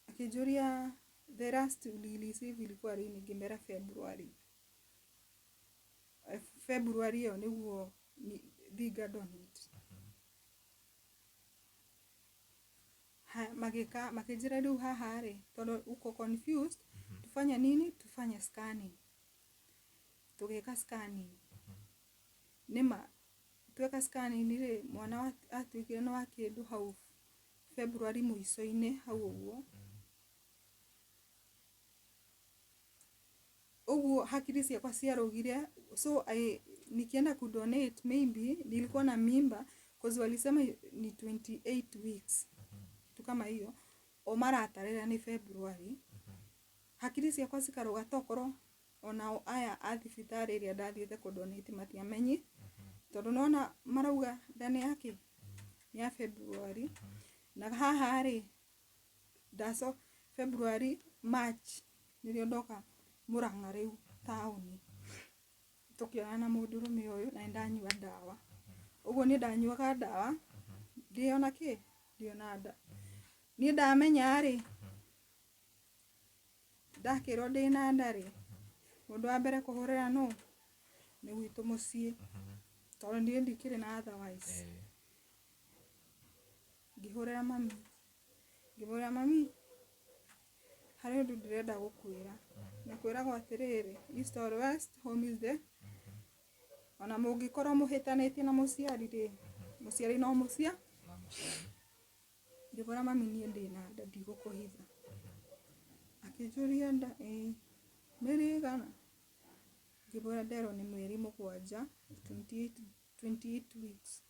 Akĩnjũria the last ulireceive ilikuwa lini? Ngĩmera February. February ĩyo nĩguo thinga donate. Magĩka makĩnjĩra rĩu haha rĩ tondũ uko confused tufanye nini tufanye scanning. Tũgĩka scanning nĩma tweka scanning rĩ mwana atuĩkire nĩ wa kĩndũ hau February mũico-inĩ hau ũguo. Ũguo hakiri ciakwa ciarũgire so nikienda kudonate maybe nilikuwa na mimba cause walisema ni 28 weeks kitu kama hiyo o maratarĩra nĩ February. Hakiri ciakwa cikarũga tokorwo onao aya a thibitarĩ ĩrĩa ndathiĩte kudonate matiamenyi tondũ nona marauga nda nĩ yakĩ nĩ ya February na haha rĩ ndaco February March nĩrĩo ndoka Murang'a rĩu taũni tũkĩonana na mũndũrũme ũyũ na nĩndanyua ndawa. Ũguo niĩ ndanyuaga ndawa ndĩona kĩ ndĩona nda. Niĩ ndamenya rĩ ndakĩrwo ndĩna nda rĩ mũndũ wa mbere kũhũrĩra nũ nĩ gwitũ mũciĩ tondũ niĩ ndikĩrĩ na otherwise. Ngĩhũrĩra mami ngĩmwĩra mami harĩ ũndũ ndĩrenda gũkwĩra na kwĩragwo atĩrĩrĩ east or west home is the ona mũngĩkorwo mũhĩtanĩtie na mũciari rĩ mũciari no mũcia. Ngĩmwĩra mami niĩ ndĩna nda ndigũkũhitha. Akĩnjũria nda ĩĩ mĩeri ĩigana? Ngĩmwĩra nderwo nĩ mĩeri 7 28 weeks.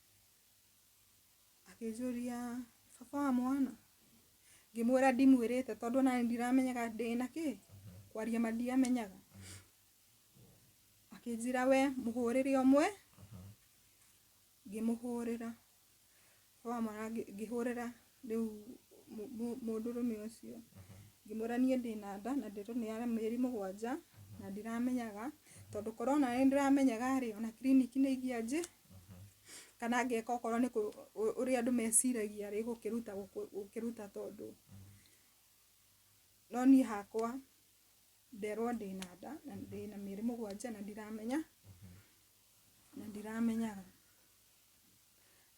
Akĩnjũria baba wa mwana? Ngĩmwĩra ndimwĩrĩte tondũ ona ndiramenyaga ndĩna kĩ kwaria ma ndiamenyaga. Akĩnjĩra we mũhũrĩre ũmwe ngĩmũhũrĩra baba wa mwana ngĩhũrĩra rĩu mũndũrũme ũcio ngĩmwĩra niĩ ndĩna nda na nderwo nĩ ya mĩeri 7 na ndiramenyaga tondũ korwo ona nĩ ndĩramenyaga rĩ ona kiriniki nĩ ingĩanjĩ kana ngeka okorwo nĩ ũrĩa andũ meciragia rĩ gũkĩruta gũkĩruta tondũ no niĩ hakwa nderwo ndĩna nda na ndĩna mĩeri 7 na ndiramenya na ndiramenyaga.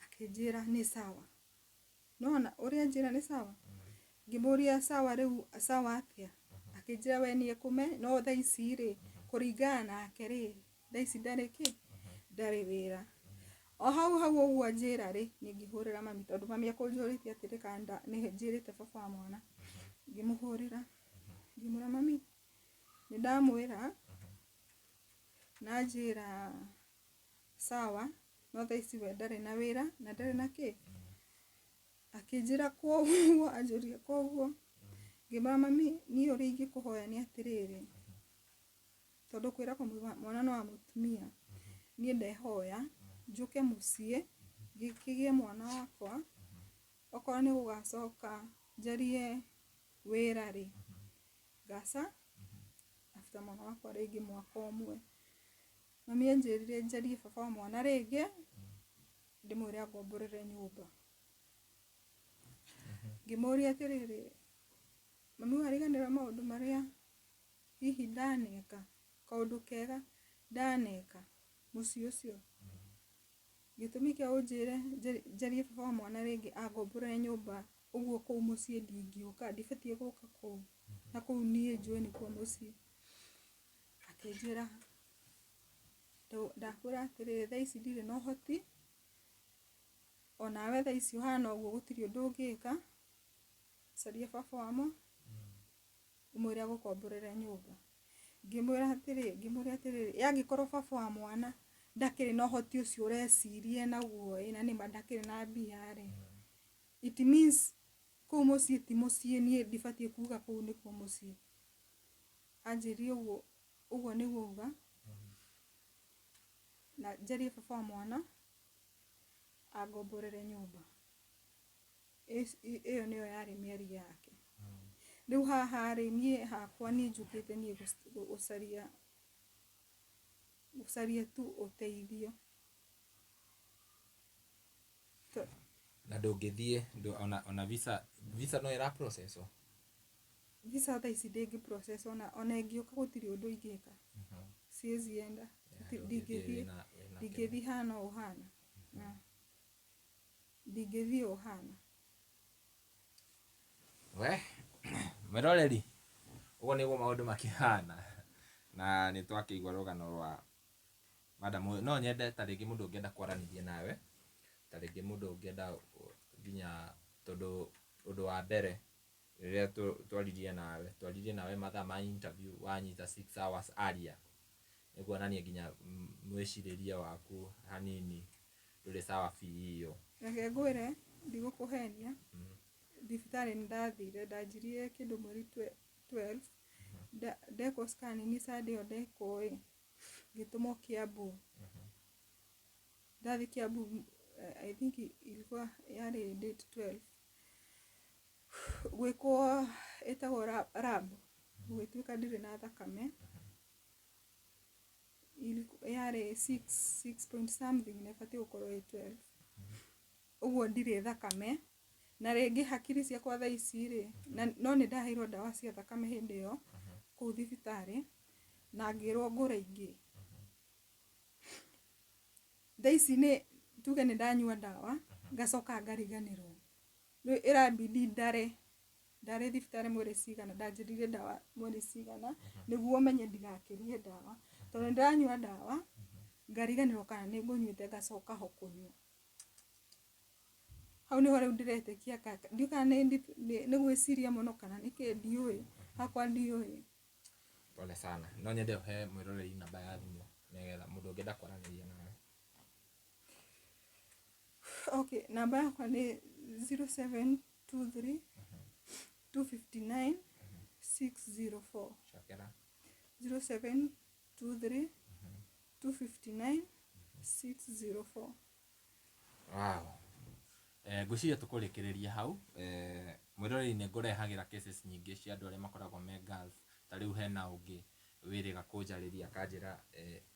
Akĩnjĩra nĩ sawa. Nona ũrĩa anjĩra nĩ sawa ngĩmũria sawa rĩu sawa atĩa? Akĩnjĩra we nĩ ekũme no thaa ici rĩ kũringana nake rĩ thaa ici ndarĩ kĩ ndarĩ wĩra. O hau hau ũguo anjĩra rĩ niĩ ngĩhũrĩra mami tondũ mami ekũnjũrĩtie atĩrĩ kana nĩ njĩrĩte baba wa mwana. Ngĩmũhũrĩra ngĩmwĩra mami nĩ ndamwĩra na anjĩra sawa no thaa ici we ndarĩ na wĩra na ndarĩ na kĩ. Akĩnjĩra koguo anjũria koguo ngĩmwĩra mami niĩ ũrĩa ingĩkũhoya nĩ atĩrĩrĩ tondũ kwĩragwo mwana no wa mũtumia niĩ ndehoya njũke mũciĩ ngĩkĩgĩe mwana wakwa okorwo nĩ gũgacoka njarie wĩra rĩ ngaca after mwana wakwa rĩngĩ mwaka ũmwe. Mami anjĩrire njarie baba wa mwana rĩngĩ ndĩmwĩre angomborere nyũmba. Ngĩmũria atĩrĩrĩ mami wariganĩrwo maũndũ marĩa hihi ndaneka kaũndũ kega ndaneka mũciĩ ũcio gĩtũmi kĩa ũnjĩre njarie baba wa mwana rĩngĩ angomborere nyũmba ũguo kũu mũciĩ ndingĩũka ndibatiĩ gũka kũu na kũu niĩ njũĩ nĩkuo mũciĩ. Akĩnjĩra ndakwĩra atĩrĩrĩ thaa ici ndirĩ na ũhoti Onawe thaa ici ũhana ũguo gũtirĩ ũndũ ũngĩka, caria baba wamo ũmwĩre agũkomborere nyũmba. Ngĩmwĩra atĩrĩ, ngĩmũria atĩrĩrĩ, ĩ angĩkorwo baba wa mwana ndakĩrĩ na ũhoti ũcio ũreciria naguo ĩ, na nĩma ndakĩrĩ na mbia rĩ, it means kũu mũciĩ ti mũciĩ, niĩ ndibatiĩ kuga kũu nĩkuo mũciĩ. Anjĩrire ũguo, ũguo nĩguo auga, na njarie baba wa mwana angomborere nyũmba. Ĩyo nĩyo yarĩ mĩario yake. Rĩu haha rĩ, niĩ hakwa niĩ njũkĩte niĩ gũcaria gũcaria tu ũteithio. Na ndũngĩthiĩ ona visa no ĩra process wo? Visa thaa ici ndĩngĩ process, ona ĩngĩũka gũtirĩ ũndũ ingĩka. Siwezi enda. Ndingĩthiĩ, ndingĩthiĩ hana ũũ hana. Ndingĩthiĩ ũũ hana. We mwĩroreri, ũguo nĩguo maũndũ makĩhana, na nĩ twakĩigua rũgano rwa madam ũyũ. No nyende ta rĩngĩ mũndũ ũngĩenda kwaranĩria nawe, ta rĩngĩ mũndũ ũngĩenda nginya, tondũ ũndũ wa mbere rĩrĩa twaririe nawe mathaa ma interview wanyita 6 hours aria, nĩ kuonania nginya mwĩcirĩrie waku hanini ndũrĩ sawa biũ. Reke ngwĩre, ndigũkũhenia, thibitarĩ nĩ ndathire, ndanjirie kĩndũ mweri 12, ndekwo scan nĩ Sunday ĩyo ndekwo ĩ, ngĩtũmwo Kiambu. Ndathiĩ Kiambu, I think ilikuwa yarĩ date 12, gwĩkwo ĩtagwo lab, gũgĩtuĩka ndirĩ na thakame, yarĩ 6 point something na ĩbatiĩ gũkorwo ĩ 12. Ũguo ndirĩ thakame, na rĩngĩ hakiri ciakwa thaa ici rĩ, na no nĩ ndaheirwo ndawa cia thakame hĩndĩ ĩyo kũu thibitarĩ, na ngĩrwo ngũre ingĩ. Thaa ici nĩ tuge nĩ ndanyua ndawa, ngacoka ngariganĩrwo. Rĩu ĩrambindi ndare, ndarĩ thibitarĩ mweri cigana, ndanjĩrire ndawa mweri cigana, nĩguo menye ndigakĩrie ndawa, tondũ nĩ ndĩranyua ndawa ngariganĩrwo kana nĩ ngũnyuĩte, ngacoka ho kũnyua. Hau nĩho rĩu ndĩretĩkia, ndiũĩ kana nĩ gwĩciria mũno kana nĩkĩ, ndiũĩ, hakwa ndiũĩ. Pole sana. No nyende ũhe mwĩroreri namba ya thimũ nĩgetha mũndũ ũngĩenda kwaranĩria nawe. Okay, namba yakwa nĩ 0723 259 604. Cokera. 0723 259 604. Wow. Ngwĩciria tũkũrĩkĩrĩria hau. Mwĩroreri, nĩ ngũrehagĩra cases nyingĩ cia andũ arĩa makoragwo me Gulf. Ta rĩu hena ũngĩ wĩrĩga kũnjarĩria, akanjĩra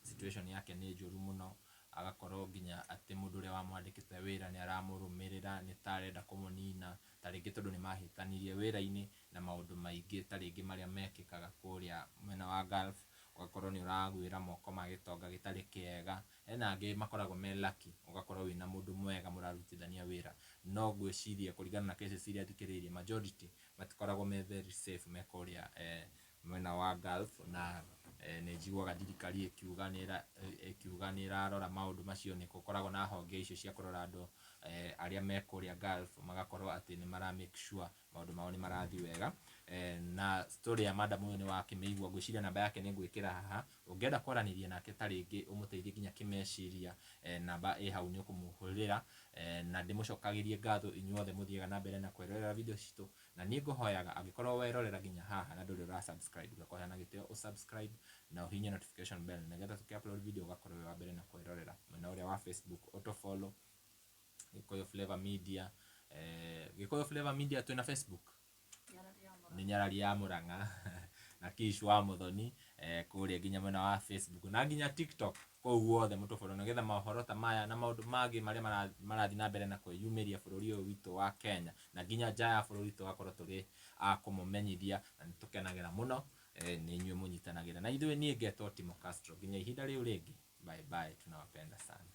situation yake nĩ njũru mũno, agakorwo nginya atĩ mũndũ ũrĩa wamwandĩkĩte wĩra nĩ aramũrũmĩrĩra, nĩ ta arenda kũmũnina, ta rĩngĩ tondũ nĩ mahĩtanirie wĩra-inĩ na maũndũ maingĩ, ta rĩngĩ marĩa mekĩkaga kũrĩa mwena wa Gulf, ũgakorwo nĩ ũragwĩra moko ma gĩtonga gĩtarĩ kĩega. Hena angĩ makoragwo me lucky, ũgakorwo wĩna mũndũ mwega mũrarutithania wĩra, no ngwĩciria kũringana na cases iria thikĩrĩirie, majority matikoragwo me very safe me kũrĩa mwena wa Gulf. Na nĩ njiguaga thirikari ĩkiuga nĩ ĩrarora maũndũ macio, nĩ gũkoragwo na honge icio cia kũrora andũ arĩa me kũrĩa Gulf, magakorwo atĩ nĩ mara make sure maũndũ mao nĩ marathiĩ wega. Na story ya madam ũyũ nĩ wakĩmĩigua. Ngwĩciria namba yake nĩ ngwĩkĩra haha, ũngĩenda kwaranĩria nake, ta rĩngĩ ũmũteithie nginya kĩmeciria, namba ĩ hau, nĩ ũkũmũhũrĩra. Na ndĩmũcokagĩrie ngatho inyuothe mũthiaga na mbere na kwĩrorera video citũ, na niĩ ngũhoyaga angĩkorwo werorera nginya haha na ndũrĩ ũra subscribe, ngakũhoya na gĩtĩo ũsubscribe na ũhihinye notification bell, nĩgetha tũkĩ upload video ũgakorwo wĩ wa mbere na kwĩrorera. Mwena ũrĩa wa Facebook, ũtũ follow Gĩkũyũ Flavor Media, Gĩkũyũ Flavor Media twĩna Facebook nĩ Nyarari ya Mũrang'a na Kish wa Mũthoni, kũrĩa nginya mwena wa Facebook na nginya TikTok, kũu guothe mũtũfollow, nĩgetha mohoro ta maya na maũndũ mangĩ marĩa marathiĩ na mbere na kwĩyumĩria bũrũri ũyũ witũ wa Kenya na nginya nja ya bũrũri, tũgakorwo tũrĩ a kũmũmenyithia, na nĩ tũkenagĩra mũno nĩ inyuĩ mũnyitanagĩra na ithuĩ. Niĩ ngetwo Timo Castro. Nginya ihinda rĩu rĩngĩ, bye bye, tunawapenda sana.